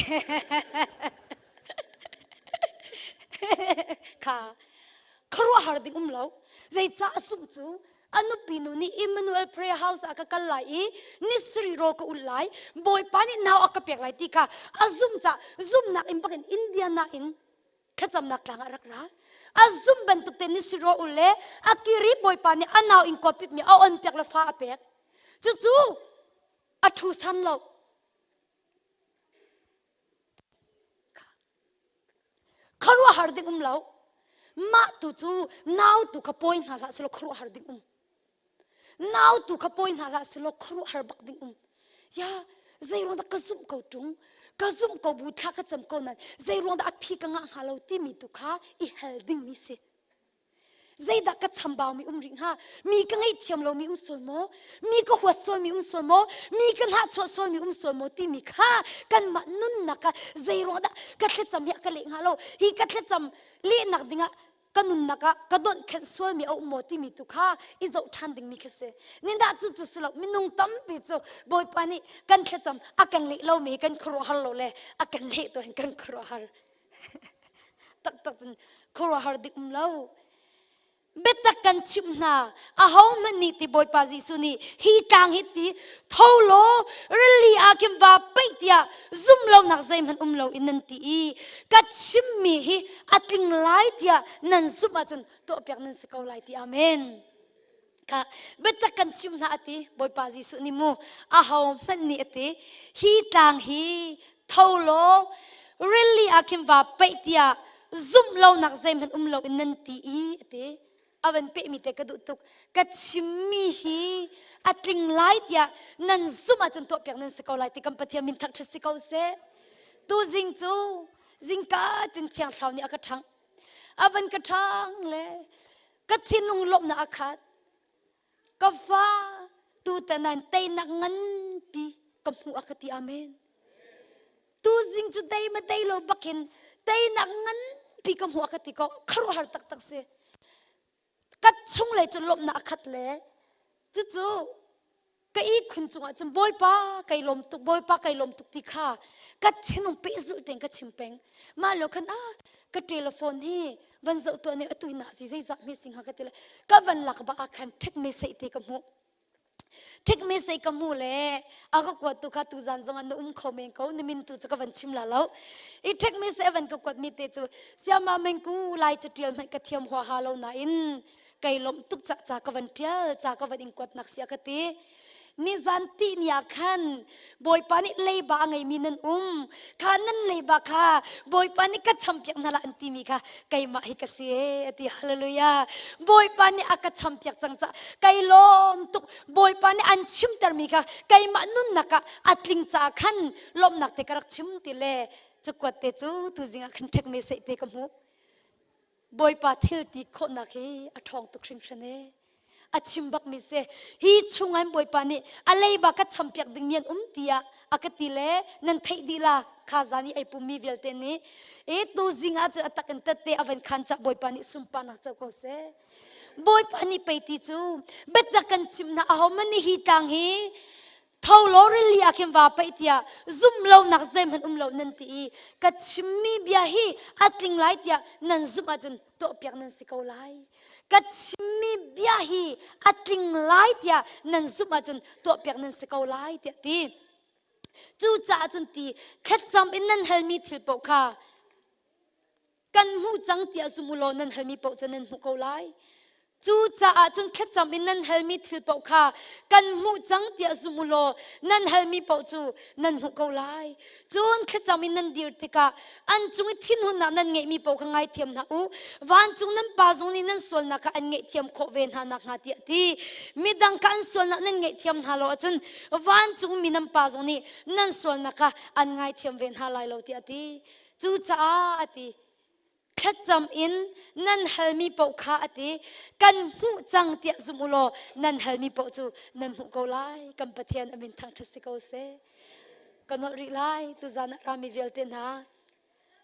kha khuaruahhar ding um lo zeicah a sungh cu a nupi nu nih Emmanuel Prayer House ah ka kal lai i nisri ro ka ul lai bawipa nih nau a ka pek lai ti kha a zum ca zumnak in bakin Indiana in thlacamnak tlang ah rak ra a zum bantuk te nisri ro ul le a kiri bawipa nih a nau in kuapip mi a on pek le fa a pek cucu a thu san lo Khuaruahhar ding um lo. Mah tu cu nau tu kha pawi hna hlah selaw khuaruahhar ding um. Nau tu kha pawi hna hlah selaw khuaruahhar bak ding um. Ya, zei ruang dah ka zumh ko ṭung? Ka zumh ko bu thla ka cam ko nan zei ruang dah a phi ka ngah hnga lo timi tu kha i hal ding mi si. Zeidah ka chambau mi um rih hnga? Mi ka ngaihthiam lomi um sual maw? Mi ka huat sualmi um sual maw? Mi ka hnahchuah sualmi um sual maw? Timi kha kanmah nunnak kha zeiruang dah ka thlacam hi a ka leh hnga lo? Hi ka thlacam lehnak dingah ka nunnak ah ka donh khenh sualmi a um maw timi tu kha i zoh ṭhan dingmi khi si. Nindah cu cu si lo minung tampi cu Bawipa nih kan thlacam a kan leh lomi kan khuaruahhar lo le a kan leh tu hin kan khuaruahhar. Taktak cun khuaruahhar dik um lo. Biatak kan chimh hna, ahohmanh nih ti Bawipa Jesuh nih hi tlang hi ti tho law rili ah khin va paih tiah zum lonak zeihmanh um lo in nan ti i ka chimmi hi a tling lai tiah nan zumh ahcun tuahpiak nan si ko lai ti amen. Kha biatak kan chimh hna ati Bawipa Jesuh nih mu ahohmanh nih ati hi tlang hi tho law rili ah khin va paih tiah zumh lonak zeihmanh um loin nan ti i ati a van pehmi te ka duh tuk ka chimmi hi a tling lai tiah nan zumh ahcun tuahpiak nan si ko lai ti kan Pathian min thangṭhat si ko seh tu zing cu zingka tin thiang thlarau nih a ka ṭhangh a van ka ṭhang le ka thinlung lawmhnak a khat ka fa tutan ah teinak nganpi ka hmuh a ka ti amen tu zing cu dei ma dei lo bakin teinak nganpi ka hmuh a ka ti ko kharuahar taktak si ka chung lei cu lawmhnak a khat le cucu ka ihkhun cungah cun bawipa kai lawm tuk bawipa kai lawm tuk ti kha ka thinlung pehzulh tein ka chim peng mah lo khan ah ka telephone hi van zoh tuah nih atu na si zeizah hme sing ha ka ti le ka van lak ba ah khan ṭhek me sei te ka hmuh ṭhek me sei ka hmu le a ka kuat tu kha tu zan zong ah na um kho men ko na min tu cu ka van chim la lo i ṭhek me sei van ka kuat mi te cu siama mengku lai catial hmanh ka thiam hua ha lo nain Kai lawmh tuk ca ca ka van ṭial ca ka van in kuatnak si a ka ti. Nizan ti ni ah khan Bawipa nih leiba a ngeimi nan um. Kha nan leiba kha Bawipa nih ka champiak hna la an timi kha keimah hi ka si e a ti. Hallelujah. Bawipa nih a ka champiak cang ca kai lawm tuk. Bawipa nih an chimtermi kha keimah nunnak ah a tling caah khan lawmhnak te ka rak chim ti le cakuat te cu tuzing ah khan ṭhek me seih te ka hmuh. Bawipa thil ti khawhnak hi a ṭhawng tuk hringhran ee. A chim bakmi si. Hi chungah hin Bawipa nih a leiba ka champiak dingmi an um tiah a ka ti le nan theih dih la kha zan i ei pummi vialte nih e tu zing ah cun a tak in tette a van khan cah Bawipa nih sunparnak co ko seh. Bawipa nih pei ti cu biatak kan chim hna ahohmanh nih hi tlang hi Tho law rili ah khin vaa paih tiah zumh lonak zeihmanh um lo nan ti i ka chimmi bia hi a tling lai tiah nan zumh ahcun tuahpiak nan si ko lai. Ka chimmi bia hi a tling lai tiah nan zumh ahcun tuahpiak nan si ko lai tiah ti. Cucaah cun ti thlacam in nan halmi thil paoh kha kan hmuh cang tiah zum u law nan halmi paoh cu nan hmuh ko lai. Cucaah cun thlacam in nan halmi thil paoh kha kan hmuh cang tiah zum u law nan halmi paoh cu nan hmuh ko lai. Cun thlacam in nan dir tikah an cung i thinhunnak nan ngeihmi paoh kha ngaithiam hna u. Vancung nan Pa zong nih nan sualnak kha an ngaihthiam khawh ve hna nakhnga tiah a ti. Midang kha an sualnak nan ngaihthiam hna lo ahcun vancung mi nan Pa zong nih nan sualnak kha an ngaithiam ve hna lai lo tiah a ti. Cucaah a ti. Thlacam in nan halmi paoh kha a ti. Kan hmuh cang tiah zum u law nan halmi paoh cu nan hmuh ko lai. Kan Pathian a min thangṭhat si ko seh. Ka nolh rih lai tuzan ah rami vialte hna.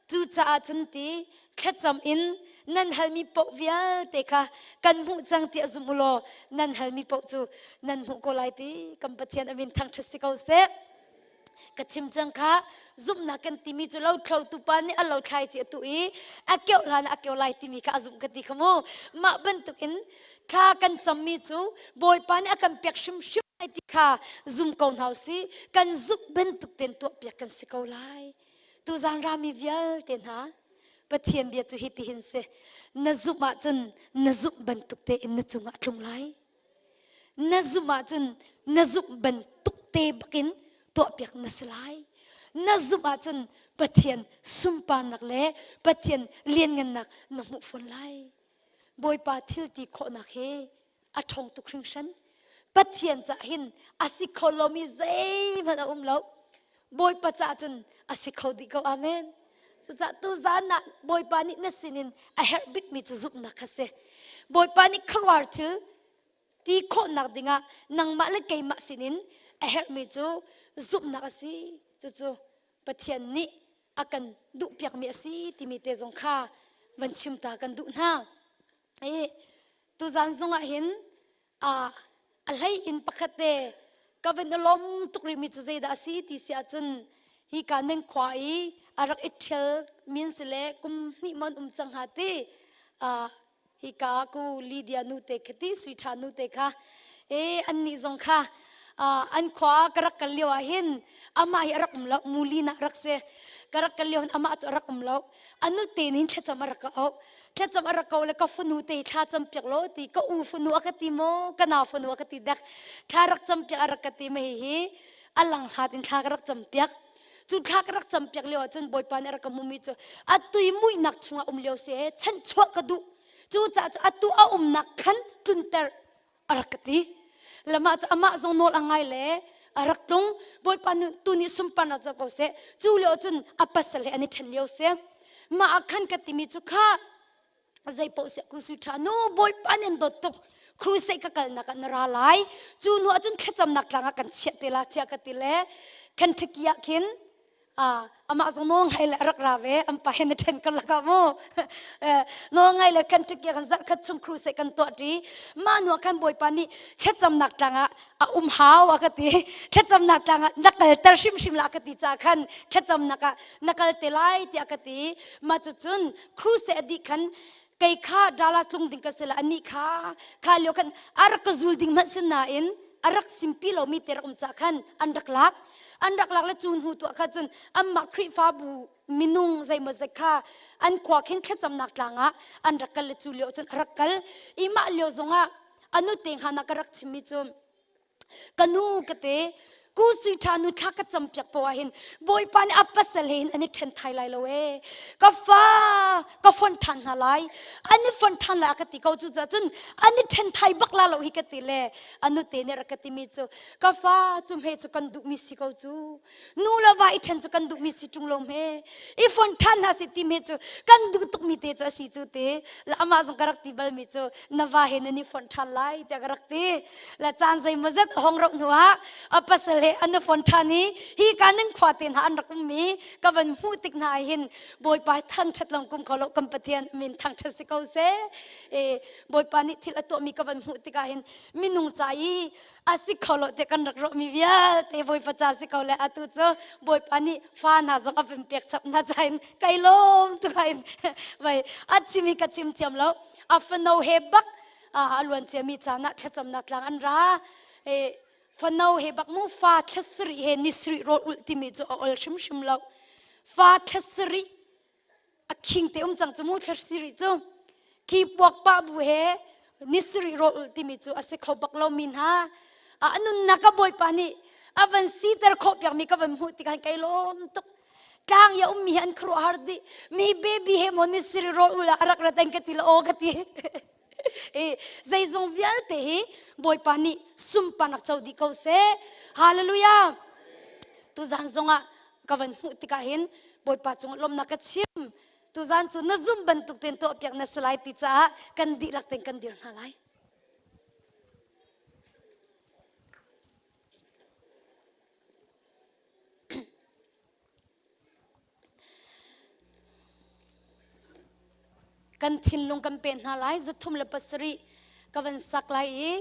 Cucaah cun ti thlacam in nan halmi paoh vialte kha kan hmuh cang tiah zum u law nan halmi paoh cu nan hmuh ko lai ti kan Pathian a min thangṭhat si ko seh. Ka chim cang kha zumhnak kan timi cu lothlo tupa nih a lo thlai ci a tuh i a keuh hlan ah a keuh lai timi kha a zumh ka ti kha mu. Mah bantukin thla kan cammi cu Bawipa nih a kan pek hrimhrim lai ti kha zum ko hna usih. Kan zumh bantuk tein tuahpiak kan si ko lai. Tuzan rami vialte hna Pathian bia cu hitihin si. Na zumh ahcun na zumh bantuk tein na cungah a tlung lai. Na zumh ahcun na zumh bantuk te bakin tuahpiak na si lai. Na zumh ahcun Pathian sunparnak le Pathian lianngannak na hmuh fawn lai. Bawipa thil ti khawhnak hi a ṭhawng tuk hringhran. Pathian cah hin a si kho lomi zeihmanh a um lo. Bawipa cah cun a si kho dih ko. Amen. Cucaah tuzaan ah Bawipa nih na sinin a herh bikmi cu zumhnak kha si. Bawipa nih khuaruahhar thil ti khawhnak dingah nangmah le keimah sinin a herhmi cu zumhnak a si. Cucu Pathian nih a kan duhpiakmi a si timi te zong kha van chim ta kan duh hna. I tuzaan zongah hin a hlei in pakhat te ka van i lawm tuk rihmi cu zeidah a si ti si ahcun hi ka nan khua i a rak i ṭhial min si le kum hnih mon um cang hnga ti hi ka ku Lydia nu te kha ti Sui Ṭha nu te kha e annih zong kha an khua ka rak kal lio ah hin amah hi a rak um lo muli na rak si ka rak kal lio hin amah cu a rak um lo anu te nin thlacam a rak ka auh Thlacam a rak ko le ka fanu te thla cam piak lo ti ka u fanu a ka ti maw ka nau fanu a ka ti dek thla rak cam piak a rak ka ti ma hihi a lang hlat in thla ka rak cam piak cu thla ka rak cam piak lio ahcun bawipa nih a rak ka hmumi cu atu i muihnak chungah um lio si he chanchuah ka duh cu caah cu atu a umnak khan tlunter a rak ka ti lamah cu amah zong nawl a ngai le a rak tlung bawipa nu tu nih sunparnak co ko seh cu lio cun a pasal he an i ṭhen lio si mah ah khan ka timi cu kha zei paoh siah ku su ṭha nu bawipa nih an dawt tuk crusade ka kalnak ah na ra lai cu hnu ah cun thlacamnak tlang ah kan chiah te la tiah ka ti le Kentucky ah khin amah zong nawl ngai le a rak ra ve an pa he na ṭhen ka lakah mu nawl ngai le kan ṭik kan zarh khat chung crusade kan tuah ṭi mah nu ah khan bawipa nih thlacamnak tlang ah a um hau a ka ti thlacamnak tlang ah na kalter hrimhrim la ka ti ca khan thlacamnak ah na kal te lai tiah ka ti mah cucun crusade a dih khan kei kha Dallas tlung ding ka si la anih kha kha lio khan a rak ka zul ding hmanh sin nain a rak simpi lomi te rak um ca khan an rak lak an rak lak le cu hnu tuah kha cun anmah Khrihfabu minung zeimaw zat kha an khua khin thlacamnak tlang ah an rak kal le cu lio cun a rak kal i mah lio zongah anu te hnga na ka rak chimmi cu ka nu ka te ku sui ṭha nu thla ka cam piak poah hin bawipa nih a pasal he hin an i ṭhen thai lai lo e ka fa ka fon ṭhan hna lai an i fon ṭhan lai a ka ti ko cu cun an i ṭhen thai bak la lo hi ka ti le anu te nih rak ka timi cu ka fa cu hme cu kan duhmi si ko cu nu le va i ṭhen cu kan duhmi si ṭung lo hme i fon ṭhan hna si ti hme cu kan duh tukmi te cu a si cu te la amah zong ka rak ti balmi cu na va he nan i fon ṭhan lai tiah ka rak ti la caan zeimawzat a hong rauh hnu ah a pasal he an i fon ṭhan i hi ka nan khua te hna an rak um i ka van hmuh tik hna ah hin Bawipa thangṭhat long kum kho lo kan Pathian min thangṭhat si ko seh e Bawipa nih thil a tuahmi ka van hmuh tikah hin minung ca i a si kho lo te kan rak ruahmi vialte Bawipa ca si ko le atu cu Bawipa nih fa hna zong a van pek chap hna cain kai lawm tu in vai a chim i ka chim thiam lo a fano he bak a luan ciami caan ah thlacamnak tlang an ra e fano he bak mu fa thlasarih he ni sarih rawl ulh timi cu a ol hrimhrim lo fa thlasarih a khing te um cang cu mu thlasarih cu khi puak pa bu he. Ni sarih rawl ulh timi cu a si kho bak lomi hna a nunnak ka Bawipa nih a van siter khawh piakmi ka van hmuh tikah kai lawm tuk. Tlang i a ummi hi an khuaruahhar dih. Mi baby he maw ni sarih rawl ulh ah a rak rat an ka ti la aw ka ti. Zeizong vialte hi Bawipa nih sunparnak co dih ko seh. Hallelujah. Tuzan zongah ka van hmuh tikah hin Bawipa cungah lawmnak ka chim. Tuzan cu na zum bantuk tein tuahpiak na si lai ti caah kan dihlak tein kan dir hna lai. Kan thinlung kan pe hna lai 307 ka van sak lai i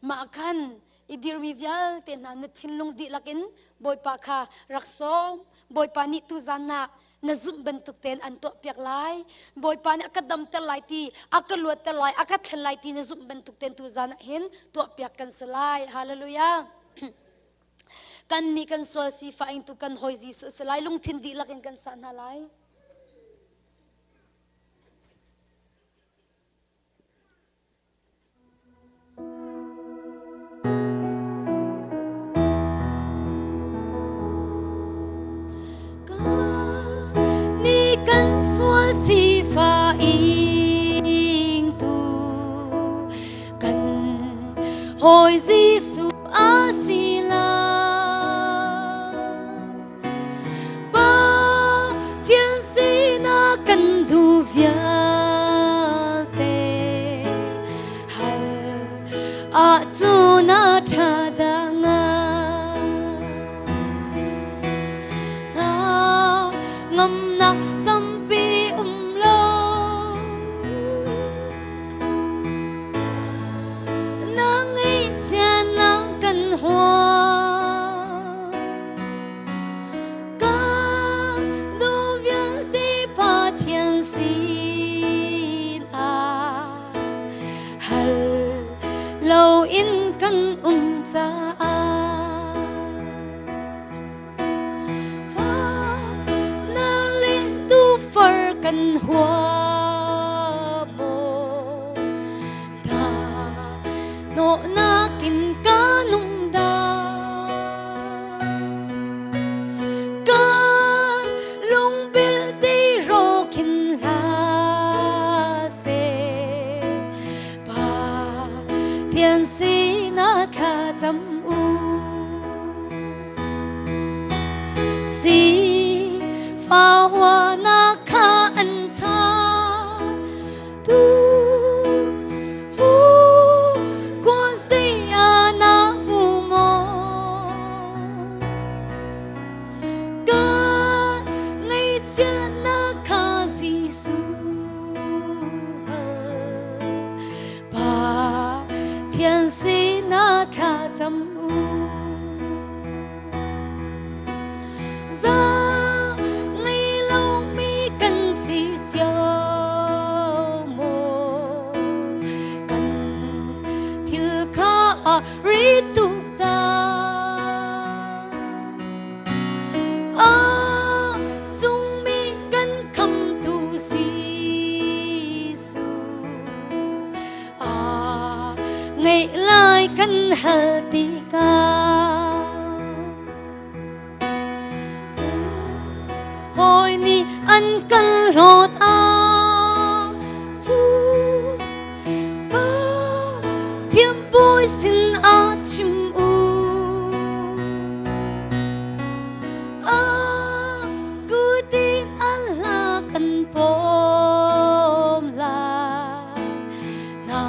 mah khan i dirmi vialte hna na thinlung dihlak in Bawipa kha rak sawm. Bawipa nih tuzan ah na zumh bantuk tein an tuahpiak lai. Bawipa nih a ka damter lai ti, a ka luatter lai, a ka thlen lai ti na zumh bantuk tein tuzan ah hin tuahpiak kan si lai. Hallelujah. Kan nih kan sual sifah ingtu kan hawi Jesuh si lai. Lungthin dihlak in kan sah hna lai. Ni kan sual sifah ingtu kan hawi Jesuh a si lai. Pathian sinah kan duh vialte hal ahcun a ṭha dah ngai. Hna ngamnak tampi um lo. Na ngaihchiatnak kan huam. Ka nu vialte Pathian sinah hal loin kan um caah fa na le tufar kan huam maw na nawhnak in ka nung dah Kan lungpil ti rawkin hlah seh Pathian sinah thlacam u Si fa huanak kha an chan tu hu kwa zei ah na hmu maw Ka ngaihchiatnak kha Jesuh Pathian sinah thlacam u. Za ngei lomi kan si cio maw? Kan thil kha a ri tuk ta. A sungmi kan khamtu Jesuh a ngeih lai kan hal tikah hawi nih an kan hlawt ah cu pa thiam bawi sin ah chim u a kutin an hla kan pawm lai na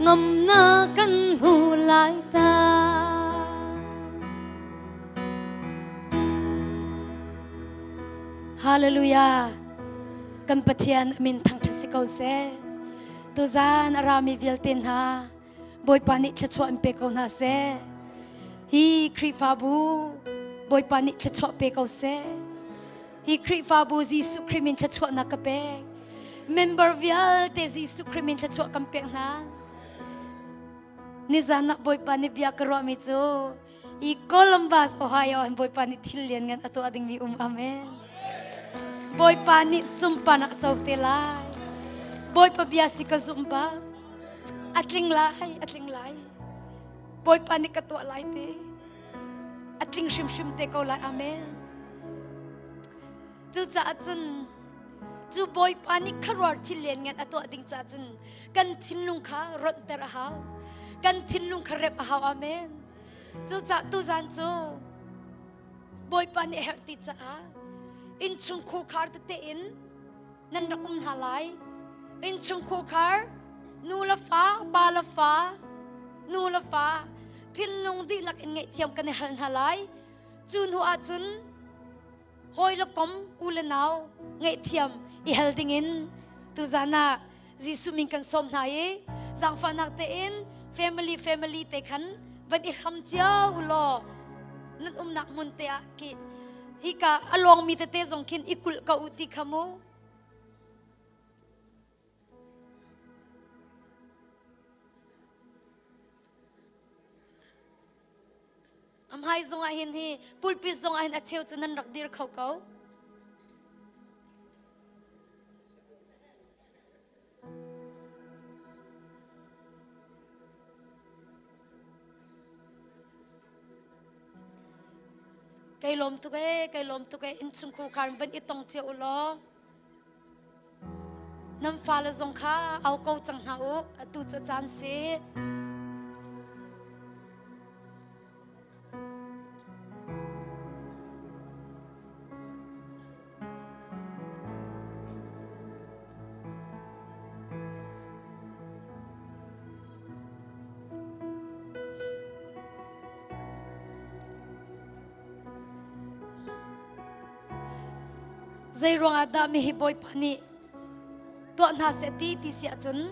ngam na kan hmu lai ta. Hallelujah. Kan Pathian min thangṭhat si ko seh. Tuzan a rami vialte hna Bawipa nih thluachuah in pe ko hna seh. Hi Khrihfabu Bawipa nih thluachuah pe ko seh. Hi Khrihfabu Jesuh Khrih min thluachuahnak ka pek. Member vialte Jesuh Khrih min thluachuah kan pek hna. Nizan ah Bawipa nih bia ka ruahmi cu i Columbus, Ohio hin Bawipa nih thil lian ngan a tuah dingmi um. Amen. Bawipa nih sunparnak a co te lai. Bawipa bia si ka zumh bak. A tling lai, a tling lai. Bawipa nih ka tuah lai ti. A tling hrimhrim te ko lai. Amen. Cucaah cun cu Bawipa nih khuaruahhar thil lianngan a tuah ding caah cun kan thinlung kha ronhter a hau. Kan thinlung kha remh a hau. Amen. Cucaah tuzan cu Bawipa nih a herh ti caah innchung khurkhar tete in nan rak um hna lai. Innchung khurkhar nu le fa, pa le fa, nu le fa thinlung dihlak in ngaihthiam kan i hal hna lai. Cu hnu ahcun hawi le kom u le nau ngaihthiam i hal dingin tuzan ah Jesuh min kan sawm hna i zaangfahnak tein family family te khan van i hram cio u law nan umnak hmun te ah ki hika a lawngmi tete zong khin i kulh ko u ti kha mu. A hmai zongah hin hi pulpit zongah hin a cheu cu nan rak dir kho ko. Kai lawm tuk ee, kai lawm tuk ee, innchungkhur khar van i tong cio u law. Nan fale zong kha au ko cang hna u, atu cu caan si. Zei ruangah dah mihi Bawipa nih tuah hna seh ti ti si ahcun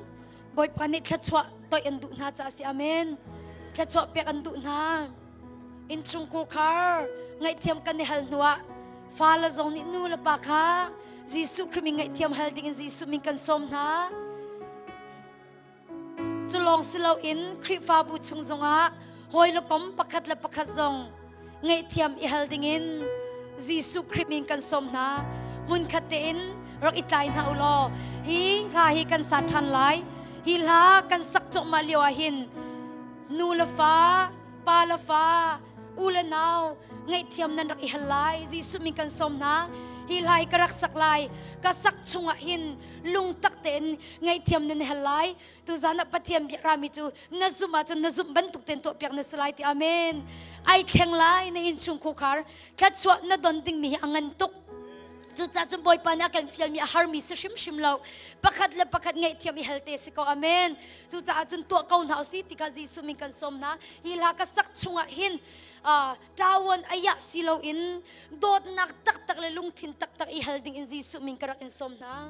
Bawipa nih thluachuah toih an duh hna caah si amen. Thluachuah pek an duh hna. Innchungkhur khar ngaihthiam kan i hal hnuah fale zong nih nu le pa kha Jesuh Khrih min ngaihthiam hal dingin Jesuh min kan sawm hna. Cu lawng si loin Khrihfabu chung zongah hawi le kom pakhat le pakhat zong ngaihthiam i hal dingin Jesuh Khrih min kan sawm hna. Hmunkhat tein rak i tlai hna u law hi hla hi kan sa ṭhan lai. Hi hla kan sak cuahmah lio ah hin nu le fa, pa le fa, u le nau ngaihthiam nan rak i hal lai. Jesuh min kan sawm hna. Hi hla hi ka rak sak lai. Ka sak chungah hin lungtak tein ngaihthiam nan hal lai tuzan ah Pathian bia rami cu na zumh ahcun na zumh bantuk tein tuahpiak na si lai ti amen ai thleng lai na innchung khukhar thluachuah na don dingmi hi a ngan tuk cucaah cun Bawipa nih a kan fialmi a harmi si hrimhrim lo pakhat le pakhat ngaihthiam i hal te si ko amen cucaah cun tuah ko hna usih ti kha Jesuh min kan sawm hna hi hla ka sak chungah hin ṭawan ayah si loin dawtnak taktak le lungthin taktak i hal ding in Jesuh min ka rak in sawm hna.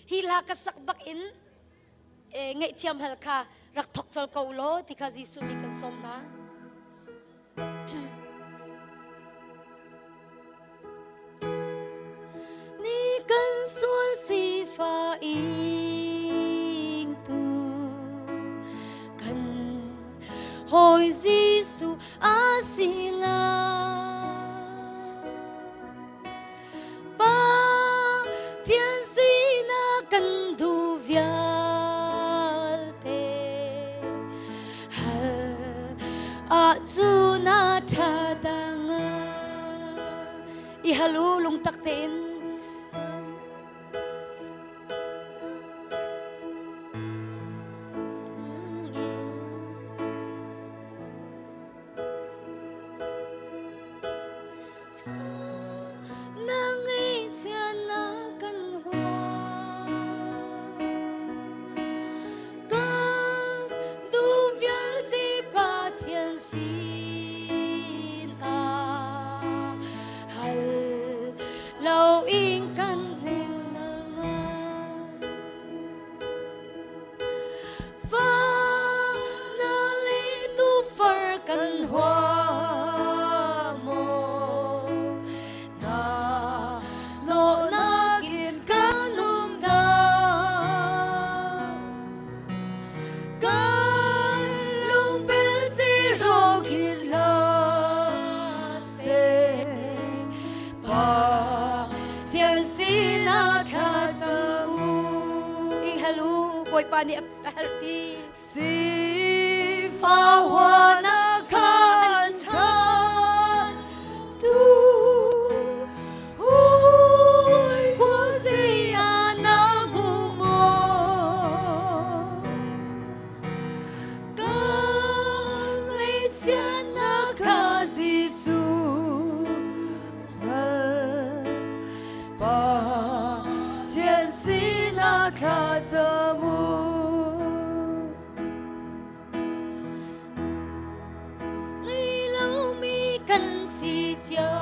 Hi hla ka sak bak in ngaihthiam hal kha rak thok col ko law ti kha Jesuh mi kan sawm hna. Ni kan sual sifa ing tu kan hoi Jesuh a si la Pa Thian sinak kan duh vialte hal ahcun a ṭha dang i hal u lungtak tein. Na ngaihchiat na kan hua. Kan duh vialte Pathian sinah hal loin kan hngilh na Fa na le tufar kan hua maw? Na nawhnak in kan um dah? Kan lung belte rawk in hlah. Bawipa nih a herh ti. Sifahwana khan chan tu hui kwa zia na mu mo ka ngaihchiat na kha Jesuh Pathian sinah thla cam u. Ngei lomi kan si cio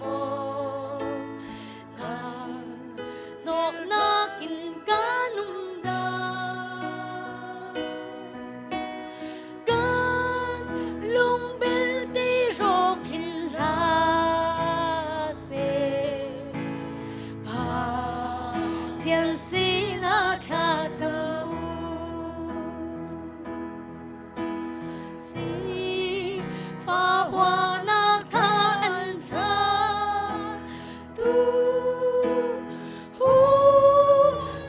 maw? Hnawhnak in kan um dah? Kan lung belte rawk hin hlah seh. Pathian sinah thla cam u. Sifahhuanak kha an chan tu hu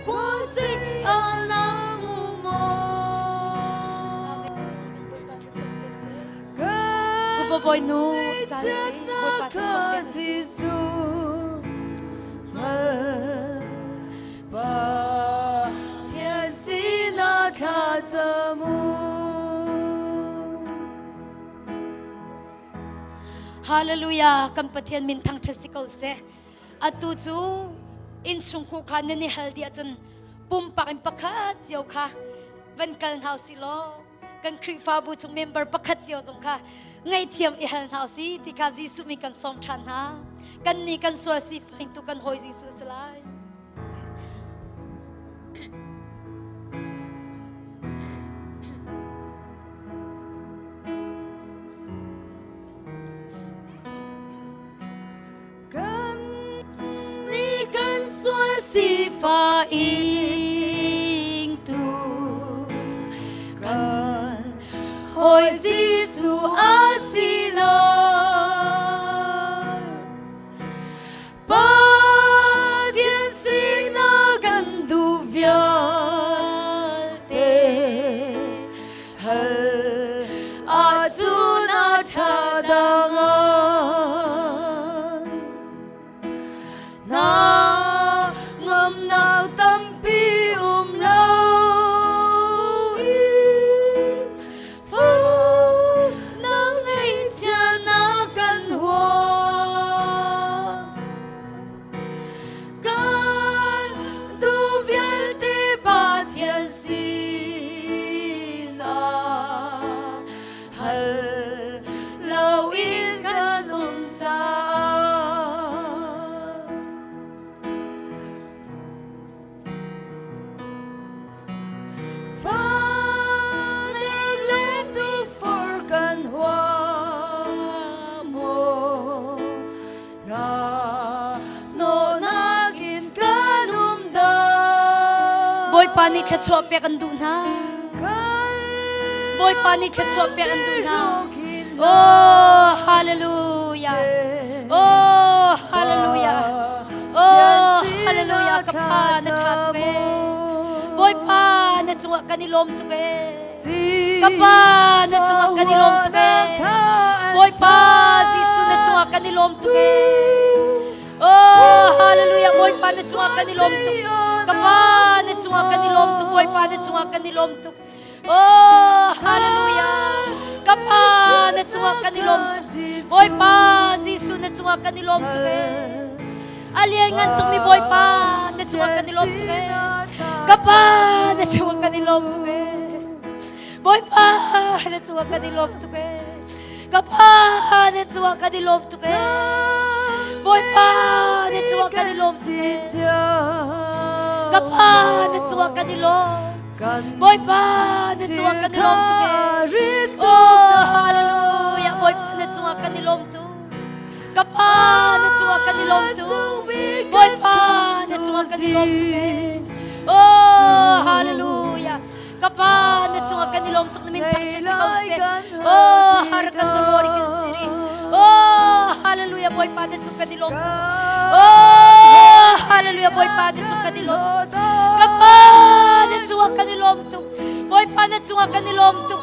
khuasik ah na ngu maw? Kupa bawi nu caan si Bawipa thluachuah pek. Jesuh Pathian sinah thla cam u. Hallelujah kan Pathian min thangṭhat si ko seh. Atu cu innchungkhur kha nan i hal dih ahcun pumpak in pakhat cio kha van kal hna usih law kan Khrihfabu chung member pakhat cio zong kha ngaihthiam i hal hna usih ti kha Jesuh min kan sawm ṭhan hna. Kan nih kan sual sifahingtu kan hawi Jesuh a si lai. Kan nih kan sual sifah ingtu kan hawi Jesuh a si lai. Pathian sinah kan duh vialte hal ahcun a ṭha dah ngai. Na ngamnak tampi um lo in fahnak ngaihchiatnak kan huam. Kan duh vialte Pathian sinah hal loin kan um caah. Fanek le tukforh kan huam maw? Ra nawhnak in kan um dah? Bawipa nih thluachuah pek an duh hna. Bawipa nih thluachuah pek an duh hna. Oh, hallelujah. Oh, hallelujah. Oh, hallelujah. Ka pa na ṭha tuk ee. Bawipa na cungah kan i lawm tuk ee. Ka pa na cungah kan i lawm tuk ee. Bawipa Jesuh na cungah kan i lawm tuk ee. Oh, hallelujah. Bawipa na cungah kan i lawm tuk. Ka pa na cungah kan i lawm tuk. Bawipa na cungah kan i lawm tuk. Oh, hallelujah. Ka pa na cungah kan i lawm tuk. Bawipa Jesuh na cungah kan i lawm tuk ee. A lianngan tukmi Bawipa na cungah kan i lawm tuk ee. Ka pa na cungah kan i lawm tuk ee. Bawipa na cungah kan i lawm tuk ee. Ka pa na cungah kan i lawm tuk ee. Bawipa na cungah kan i lawm tuk ee. Ka pa na cungah kan i lawm. Bawipa na cungah kan i lawm tuk ee. Oh hallelujah Bawipa na cungah kan i lawm tuk. Ka pa na cungah kan i lawm tuk. Bawipa na cungah kan i lawm tuk ee. Oh hallelujah Ka pa na cungah kan i lawm tuk na min thangṭhat si ko seh. Oh har kan the Lord kan siri. Oh hallelujah Bawipa na cung kan i lawm tuk. Oh hallelujah Bawipa na cung kan i lawm tuk. Ka pa cungah kan i lawm tuk. Bawipa na cungah kan i lawm tuk.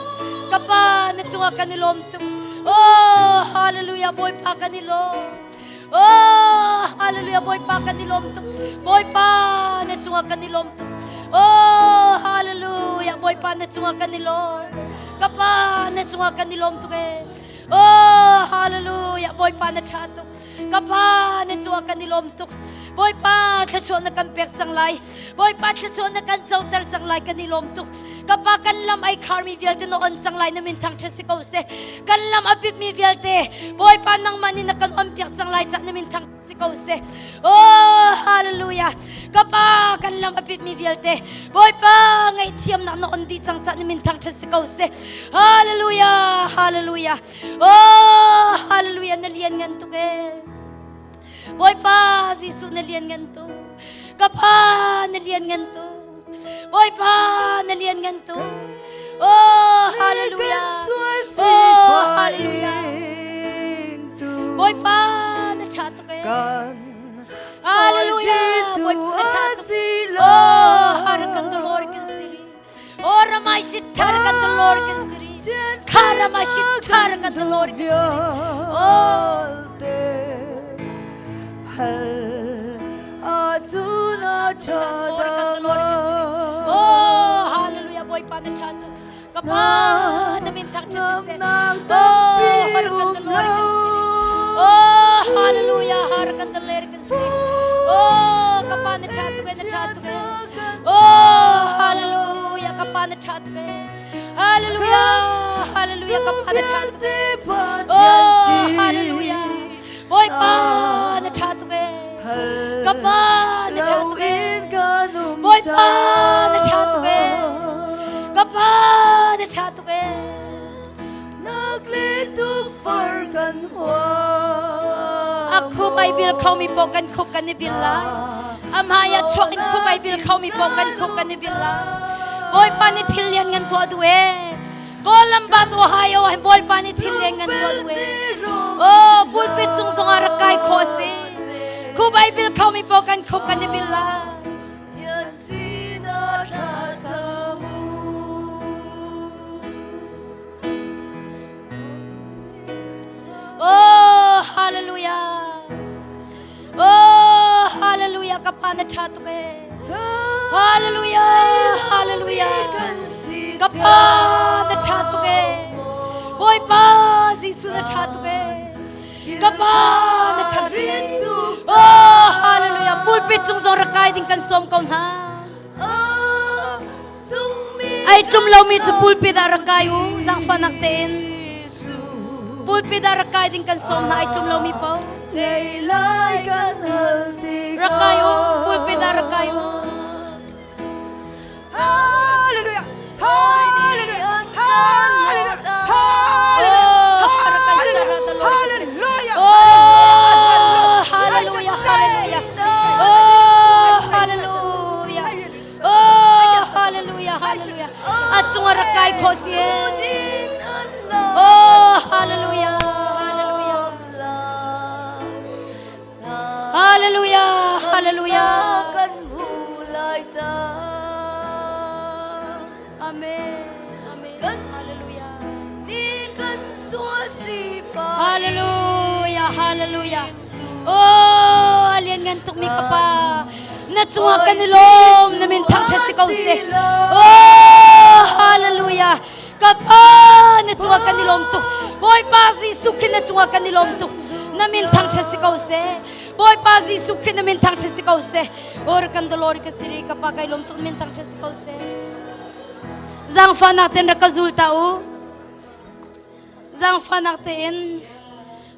Ka Pa na cungah kan i lawm tuk. Oh, hallelujah, Bawipa kan i lawm. Oh, hallelujah, Bawipa kan i lawm tuk. Bawipa na cungah kan i lawm tuk. Oh, hallelujah, Bawipa na cungah kan i lawm. Ka Pa na cungah kan i lawm tuk ee. Oh, hallelujah, Bawipa na ṭha tuk. Ka Pa na cungah kan i lawm tuk. Bawipa thluachuah na kan pek cang lai. Bawipa thluachuah na kan coter cang lai kan i lawm tuk. Ka Pa kan lam ai kharmi vialte na on cang lai na min thangṭhat si ko seh. Kan lam a bipmi vialte Bawipa nangmah nih na kan on piak cang lai cah na min thang si ko seh. Oh, hallelujah. Ka Pa kan lam a bitmi vialte Bawipa ngaihthiamnak na on dih cang cah na min thangṭhat si ko seh. Hallelujah, hallelujah. Oh, hallelujah na lian ngan tuk ee. Bawipa Jesuh na lian ngan tuk. Ka Pa na lian ngan tuk. Bawipa na lian ngan tuk. Oh, hallelujah. Oh, hallelujah. Bawipa na ṭha tuk ee. Hallelujah. Bawipa na ṭha tuk. Oh, harakan the Lord kan siri. Oh, ramai shit harakan the Lord kan siri. Kharama shit harakan the Lord kan siri. Oh. Oh, hallelujah. Bawipa na ṭha tuk. Ka Pa, na min thangṭhat siseh. Oh, harakan the Lord kan siri. Oh, hallelujah. Harakan the Lord kan siri. Oh, ka Pa na ṭha tuk e, na ṭha tuk e. Oh, hallelujah. Ka Pa na ṭha tuk e. Hallelujah. Hallelujah. Ka Pa na ṭha tuk e. Oh, hallelujah. Bawipa na ṭha tuk ee. Ka pa na ṭha tuk ee. Bawipa na ṭha tuk ee. Ka pa na ṭha tuk ee. A khup ai bil khomi paoh kan khup kan i bil lai. A hmai ah chuak in khup ai bil khomi paoh kan khup kan i bil lai. Bawipa nih thil lian ngan tuah duh ee. Columbus, Ohio ah Bawipa nih thil lianngan tuah duh ee. Oh, pulpit cung zongah rak kai khawh a si. Khu Bible khomi paoh kan khup kan i bil lai. Oh, hallelujah. Oh, hallelujah. Ka pa na ṭha tuk ee. Hallelujah. Hallelujah. Ka pa na ṭha tuk ee. Bawipa Jesuh na ṭha tuk ee. Ka pa na ṭha tuk ee. Oh, hallelujah. Pulpit cung zong rak kai ding kan sawm ko hna. Ai tlum lomi cu pulpit ah rak kai u. Zaangfahnak tein. Pulpit ah rak kai ding kan sawm hna ai tlum lomi paoh. Rak kai u. Pulpit ah rak kai u. Hallelujah! Hallelujah! Hallelujah! Oh, Hallelujah! Oh, hallelujah, hallelujah. Oh, hallelujah. Oh, hallelujah, hallelujah. A cung ah rak kai khawh si ee. Oh, hallelujah, hallelujah. Hallelujah, hallelujah. Amen. Amen. Hallelujah. Hallelujah, hallelujah. Oh, alian ngan tuk mi ka pa. Na cungah kan i lawm, na min thangṭhat si ko seh. Oh, hallelujah. Ka pa, na cungah kan i lawm tuk. Bawipa Jesuh Khrih na cungah kan i lawm tuk. Na min thangṭhat si ko seh. Bawipa Jesuh Khrih na min thangṭhat si ko seh. Or kan dolor ka siri ka pa kai lawm tuk min thangṭhat si ko seh. Zaangfahnak ten rak ka zul ta u. Zaangfahnak tein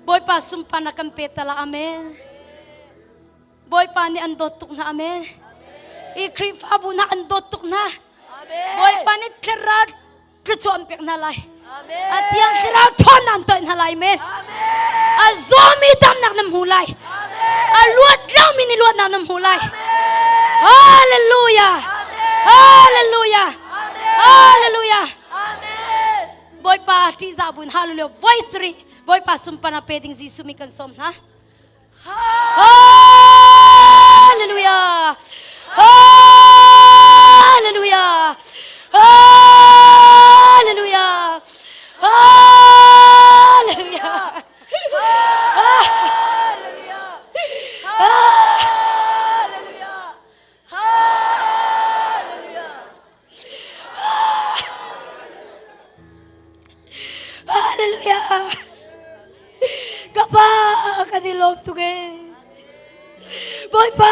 Bawipa sunparnak kan pe ta la amen. Bawipa nih an dawt tuk hna amen. I Khrihfabu hna an dawt tuk hna. Bawipa nih thlarau thluachuah an pek hna lai. A thiang thlarau ṭhawn an toih hna lai amen. A zawmi damnak nan hmu lai. A luat lomi nih luatnak nan hmu lai. Hallelujah. Hallelujah. Hallelujah. Bawipa ṭihzah buin hallelujah voice rih Bawipa sunparnak pe ding Jesuh mi kan sawm hna. Hallelujah. Hallelujah. Hallelujah. Hallelujah. Hallelujah. Hallelujah. Hallelujah. Kapa kan i lawm tuk e. Bawipa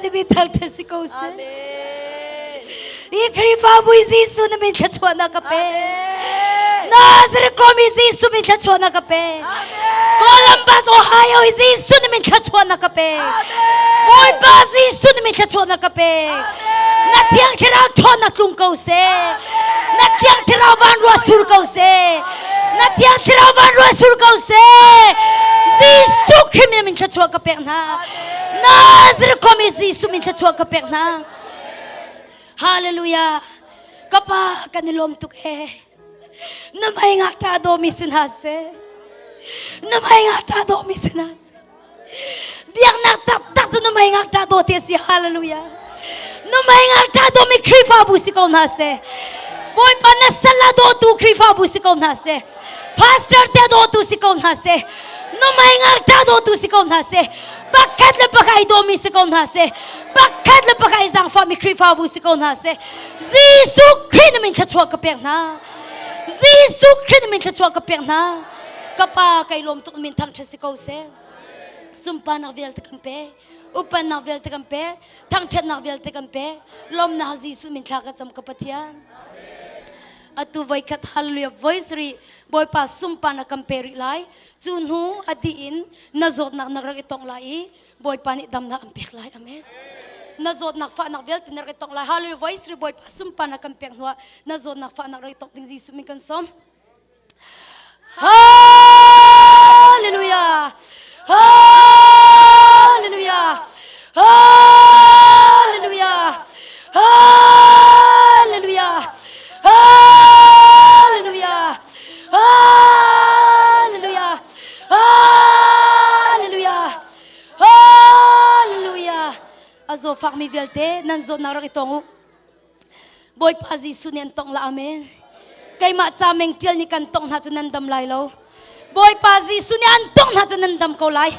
na min thangṭhat si ko seh. Amen. Hi Khrihfabu i Jesuh na min thluachuahnak ka pe. Amen. Nazareth khuami Jesuh min thluachuahnak ka pe. Amen. Columbus, Ohio i Jesuh na min thluachuahnak ka pe. Amen. Bawipa Jesuh na min thluachuahnak ka pe. Na Thiang Thlarau ṭhawnnak tlung ko seh. Na Thiang Thlarau van ruah sur ko seh. Na Thiang Thlarau van ruah sur ko seh. Jesuh Khrih min min thluachuah ka pek hna. Nazareth khuami Jesuh min thluachuah ka pek hna. Hallelujah. Ka pa kan i lawm tuk ee. Na mei ngakṭah dawmi si hna seh. Na mei ngakṭah dawmi si hna seh. Biaknak taktak cu na mei ngakṭah daw ti a si. Hallelujah. Na mei ngakṭah dawmi Khrihfabu si ko hna seh. Bawipa na sal a dawtu Khrihfabu si ko hna seh. Pastor te dawtu si ko hna seh. Na mei ngakṭah dawtu si ko hna seh. Pakhat le pakhat i dawmi si ko hna seh. Pakhat le pakhat i zaangfahmi Khrihfabu si ko hna seh. Jesuh Khrih na min thluachuah ka pek hna. Jesuh Khrih na min thluachuah ka pek hna. Ka pa kai lawm tuk min thangṭhat si ko seh. Sunparnak vialte kan pe. Upannak vialte kan pe. Thangṭhatnak vialte kan pe. Lawmnak Jesuh min thla ka cam ka Pathian. Atu voikhat hallelujah voice ri Bawipa sunparnak kan pe rih lai. Cu hnu a dih in na zawtnak na rak i tong lai i Bawipa nih damnak an pek lai. Amen. Na zawtnak fahnak vialte na rak i tong lai. Hallelujah voice ri Bawipa sunparnak kan pek hnuah na zawtnak fahnak rak i tong ding Jesuh min kan sawm. Hallelujah. Hallelujah. Hallelujah. Hallelujah. Hallelujah. Hallelujah. Hallelujah. Hallelujah. A zawfak mi vialte nan zawtnak rak i tong u. Bawipa Jesuh nih an tongh la amen. Keimah ca meng ṭial nih kan tongh hna cu nan dam lai lo. Bawipa Jesuh nih an tongh hna cu nan dam ko lai.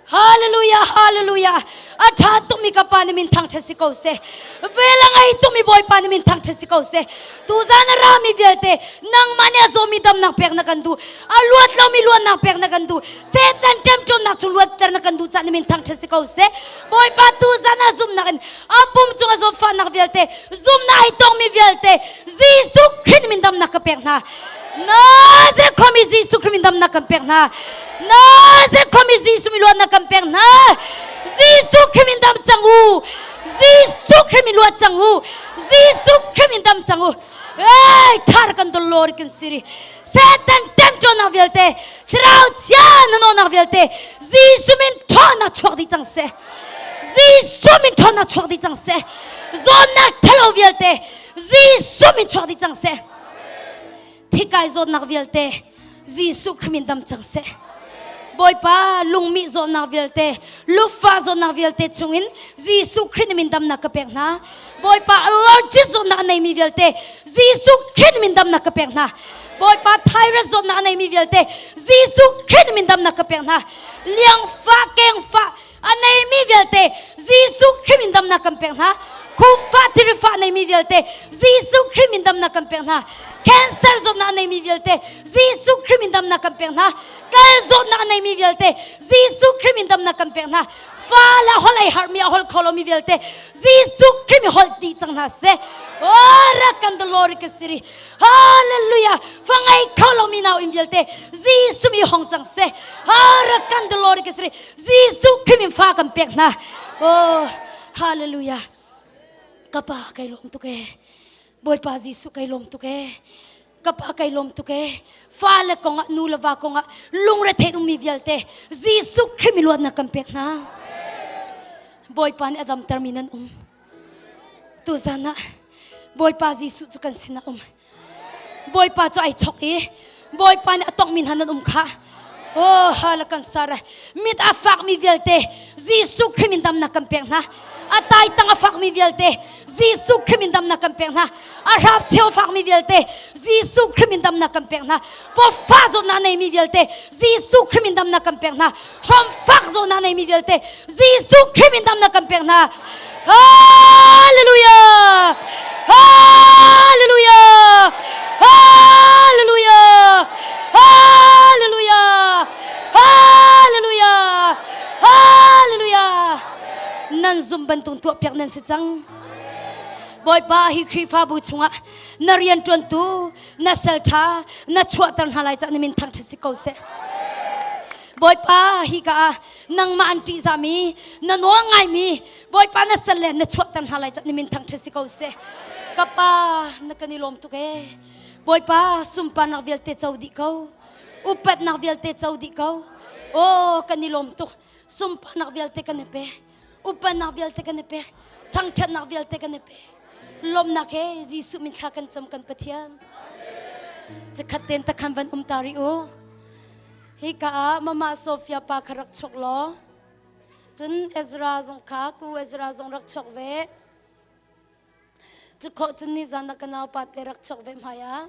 Hallelujah, hallelujah. A ṭha tukmi ka pa nih min thangṭhat si ko seh. Vel a ngei tukmi Bawipa nih min thangṭhat si ko seh. Tuzan a rami vialte nangmah nih a zawmi damnak pek na kan duh. A luat lomi luatnak pek na kan duh. Satan ṭemṭawnnak cu luatter na kan duh cah na min thangṭhat si ko seh. Bawipa tuzan ah zumhnak in a pum cung a zawtfahnak vialte zumhnak ai tongmi vialte Jesuh Khrih min damnak ka pek hna. Nazareth khuami Jesuh Khrih min damnak kan pek hna. Nazareth khuami Jesuh min luatnak kan pek hna. Jesuh Khrih min dam cang u. Jesuh Khrih min luat cang u. Jesuh Khrih min dam cang u. Ei thar kan dol lor kan siri. Satan temṭawnak vialte, thlarau chia nanawnak vialte, Jesuh min ṭhawnnak chuak dih cang seh. Jesuh min ṭhawnnak chuak dih cang seh. Zawtnak ṭhalo vialte, Jesuh min chuak dih cang seh. Thikai zawtnak vialte, Jesuh Khrih min dam cang seh. Bawipa lungmih zawtnak vialte, lufa zawtnak vialte chungin Jesuh Khrih min damnak ka pek hna. Bawipa allergic zawtnak a neimi vialte Jesuh Khrih min damnak ka pek hna. Bawipa thyroid zawtnak a neimi vialte Jesuh Khrih min damnak ka pek hna. Liangfah kengfah a neimi vialte Jesuh Khrih min damnak kan pek hna. Khufah thirifah neimi vialte Jesuh Khrih min damnak kan pek hna. Cancer zawtnak a neimi vialte Jesuh Khrih min damnak kan pek hna. Kal zawtnak a neimi vialte Jesuh Khrih min damnak kan pek hna. Fa le holh ei harmi a holh kho lomi vialte Jesuh Khrih mi holh dih cang hna seh. Ora kan the Lord ka siri. Hallelujah. Fa ngei kho lomi nau in vialte Jesuh mi hong cang seh. Ora kan the Lord ka siri. Jesuh Khrih min fa kan pek hna. Oh, hallelujah. Ka pa kai lawm tuk e. Bawipa Jesuh kai lawm tuk e. Ka pa kai lawm tuk e. Fale kongah nu le va kongah lungre theih ummi vialte Jesuh Khrih mi luatnak kan pek hna. Bawipa nih a damtermi nan um. Tuzan ah Bawipa Jesuh cu kan sinah um. Bawipa cu ai chok i Bawipa nih a tonghmi hna nan um kha. Oh, hala kan sar. Mit a fakmi vialte Jesuh Khrih min damnak kan pek hna. A tai tang a fakmi vialte Jesuh Khrih min damnak kan pek hna. A hrap cheu fakmi vialte Jesuh Khrih min damnak kan pek hna. Pawfa zawtnak neimi vialte Jesuh Khrih min damnak kan pek hna. Hrom fak zawtnak neimi vialte Jesuh Khrih min damnak kan pek hna. Hallelujah! Hallelujah! Hallelujah! Hallelujah! Hallelujah! Hallelujah! Nan zum bantuk tuah piak nan si cang. Bawipa hi Khrihfabu chungah na rian ṭuantu na sal ṭha na chuahter hna lai cah na min thangṭhat si ko seh. Bawipa hi ka ah nangmah an ṭihzahmi na nawl ngaimi Bawipa na sal le na chuahter hna lai cah na min thangṭhat si ko seh. Ka pa na kan i lawm tuk ee. Bawipa sunparnak vialte co dih ko. Upatnak vialte co dih ko. Oh kan i lawm tuk. Sunparnak vialte kan i pe. Upatnak vialte kan i pe. Thangṭhatnak vialte kan i pe. Lawmnak he Jesuh min thla kan cam kan Pathian. Chikhat ten takhan van um ta ri u. Hi ka ah Mama Sophia pa kha rak chok law. Cun Ezra zong kha ku Ezra zong rak chok ve. Cu khawh cun nizan ah ka naupa te rak chuak ve hmai ah.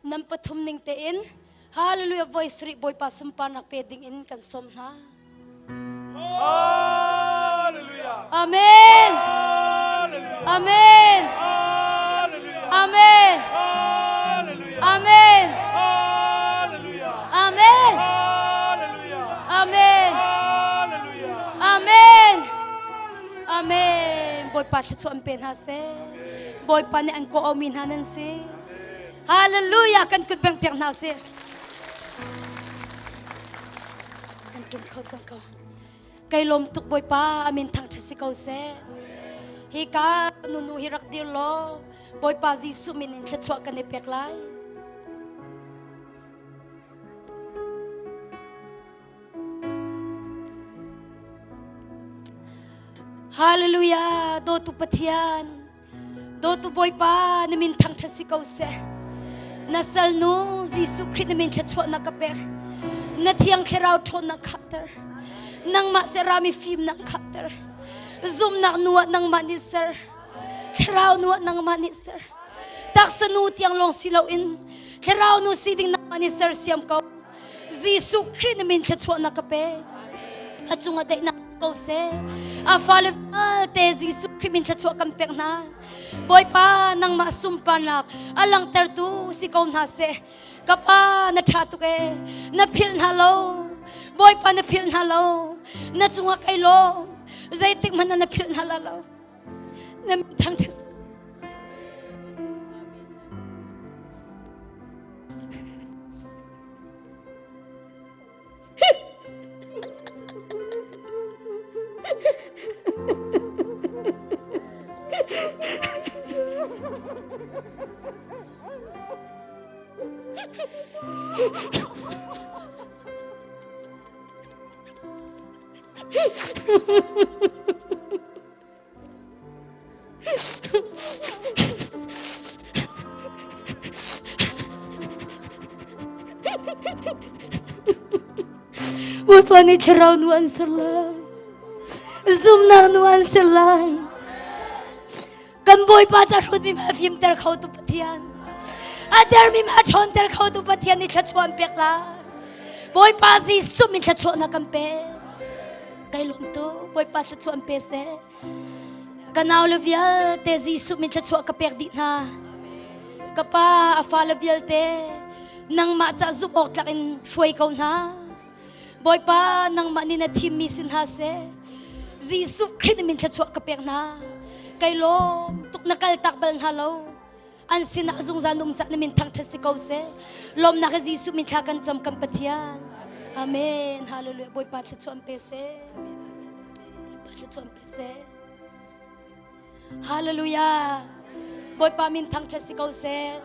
Nan pathum ning tein Hallelujah voice ri Bawipa sunparnak pe ding in kan sawm hna. Hallelujah. Amen. Hallelujah. Amen. Hallelujah. Amen. Hallelujah. Amen. Hallelujah. Amen. Hallelujah. Amen. Hallelujah. Amen. Amen. Bawipa thluachuah an pe hna seh. Bawipa nih an kawh mi hna nan si. Hallelujah kan kut beng piak hna sih. Kan tum kho cang ko. Kai lawm tuk Bawipa amin thangṭhat si ko seh. Hi ka nunu hi rak dir law Bawipa Jesuh min in thluachuah kan i pek lai. Hallelujah dawtu Pathian dawtu Bawipa na min thangṭhat si ko seh na salnu Jesuh Khrih na min thluachuahnak ka pek na thiang thlarau ṭhawnnak khahter nangmah serami fimnak khahter zumnak nu ah nangmah nih ser thlarau nu ah nangmah nih ser taksa nu tiang lawng si loin thlarau nu si ding nangmah nih sersiam ko Jesuh Khrih na min thluachuahnak ka pe. A cungah daihnak ko seh. A fale vialte Jesuh Khrih min thluachuah kan pek hna. Bawipa nangmah sunparnak a langhtertu si ko hna seh. Ka pa na ṭha tuk ee. Na philh hna lo. Bawipa na philh hna lo. Na cungah kai lawm. Zeitik hmanh ah na philh hna la lo. Na min thangṭhat Bawipa nih thlarau nu an ser lai. Zumnak nu an ser lai. Kan Bawipa ca hrutmi ma fimter kho tu Pathian. A dermi ma ṭhawnter kho tu Pathian nih thluachuah an pek lai. Bawipa Jesuh min thluachuahnak kan pe. Kai lawm tu Bawipa thluachuah an pe seh. Ka nau le vialte Jesuh min thluachuah ka pek dih hna. Ka pa a fale vialte nangmah ca zumh awk tlak in hruai ko hna. Bawipa nangmah nih na thimmi si hna seh. Jesuh Khrih min thluachuah ka pek hna. Kai lawm tuk na kal tak bal hna lo. An sinah zungzal num cah na min thangṭhat si ko seh. Lawmnak he Jesuh min thla kan cam kan Pathian. Amen. Hallelujah. Bawipa thluachuah an pe seh. Bawipa thluachuah an pe seh. Hallelujah. Bawipa min thangṭhat si ko seh.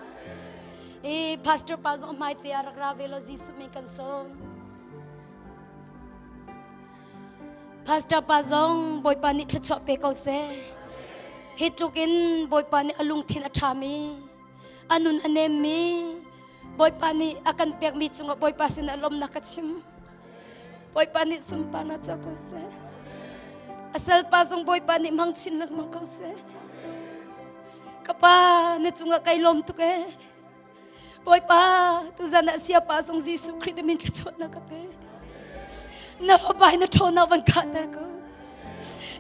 I pastor pa zong hmai te ah rak ra ve law Jesuh min kan sawm. Pastor pa zong Bawipa nih thluachuah pe ko seh. Hi tluk in Bawipa nih a lungthin a ṭhami, a nun a nemmi, Bawipa nih a kan pekmi cungah Bawipa sinah lawmnak ka chim. Bawipa nih sunparnak co ko seh. A salpa zong Bawipa nih hmang chin lengmang ko seh. Ka pa na cungah kai lawm tuk ee. Bawipa tuzan ah siapa zong Jesuh Khrih na min thluachuahnak ka pe. Na fapa hi na ṭhawnnak van khahter ko.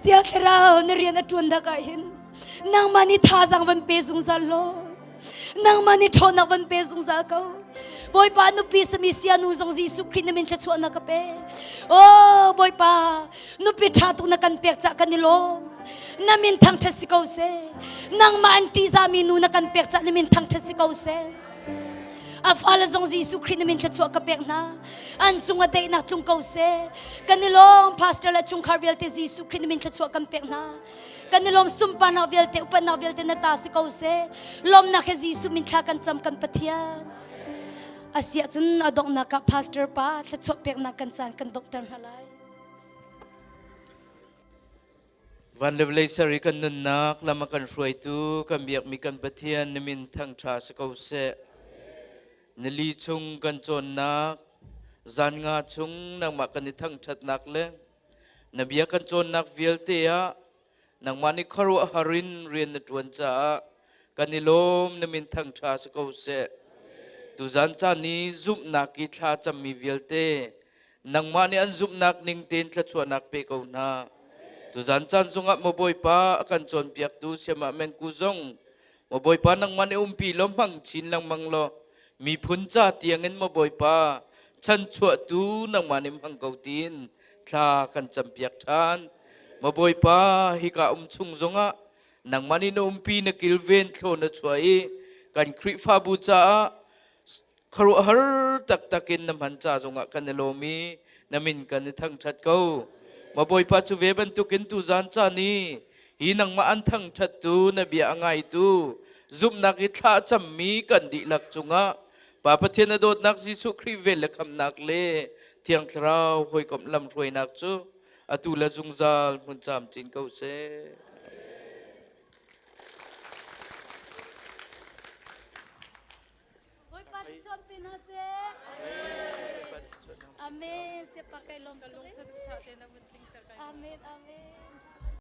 Tiang thlarau na rian a ṭuan dak ah hin nangmah nih thazaang van pe zungzal law nangmah nih ṭhawnnak van pe zungzal ko. Bawipa nupi sami sianu zong Jesuh Khrih na min thluachuahnak ka pe. Oh Bawipa nupi ṭha tuk na kan pek cah kan i lawm. Na min thangṭhat si ko seh. Nangmah an ṭihzahmi nu na kan pek cah na min thangṭhat si ko seh. A fale zong Jesuh Khrih na min thluachuah ka pek hna. An cung ah daihnak tlung ko seh. Kan i lawm pastor le chungkhar vialte Jesuh Khrih na min thluachuah kan pek hna. Kan i lawm sunparnak vialte upatnak vialte na ta si ko seh. Lawmnak he Jesuh min thla kan cam kan Pathian. Asiah cun a donghnak ah pastor pa thluachuah peknak kan caan kan donghter hna lai. Van le vawlei ser i kan nunnak lam a kan hruaitu kan biakmi kan Pathian na min thangṭha si ko seh. Nili chung kan cawnnak, zan nga chung nangmah kan i thangṭhatnak le na bia kan cawnnak vialte ah nangmah nih khuaruahhar in rian na ṭuan caah kan i lawm na min thangṭha si ko seh. Tuzan caan i zumhnak i thla cammi vialte nangmah nih an zumhnak ning tein thluachuahnak pe ko hna. Tuzan caan zongah maw Bawipa a kan cawnpiaktu Siamah Mengku zong maw Bawipa nangmah nih umpi law hmang chin lengmang law miphun ca tiangin maw Bawipa chanchuahtu nangmah nih hmang ko tiin thla kan campiak ṭhan. Maw Bawipa hika um chung zongah nangmah nih na umpi na kilven thlaw na chuah i kan Khrihfabu caah khuaruahhar taktak in na hman ca zongah kan i lawm i na min kan i thangṭhat ko. Ma Bawipa cu ve bantukin tuzan caan i hi nangmah an thangṭhattu na bia a ngaitu zumhnak i thla cammi kan dihlak cungah Pa Pathian a dawtnak Jesuh Khrih vel le khamnak le Thiang Thlarau hawikomh lamhruainak cu atu le zungzal hmun camcin ko seh. Bawipa thluachuah pe hna seh. Amen. Siapa kai lawm tuk. Amen. Amen.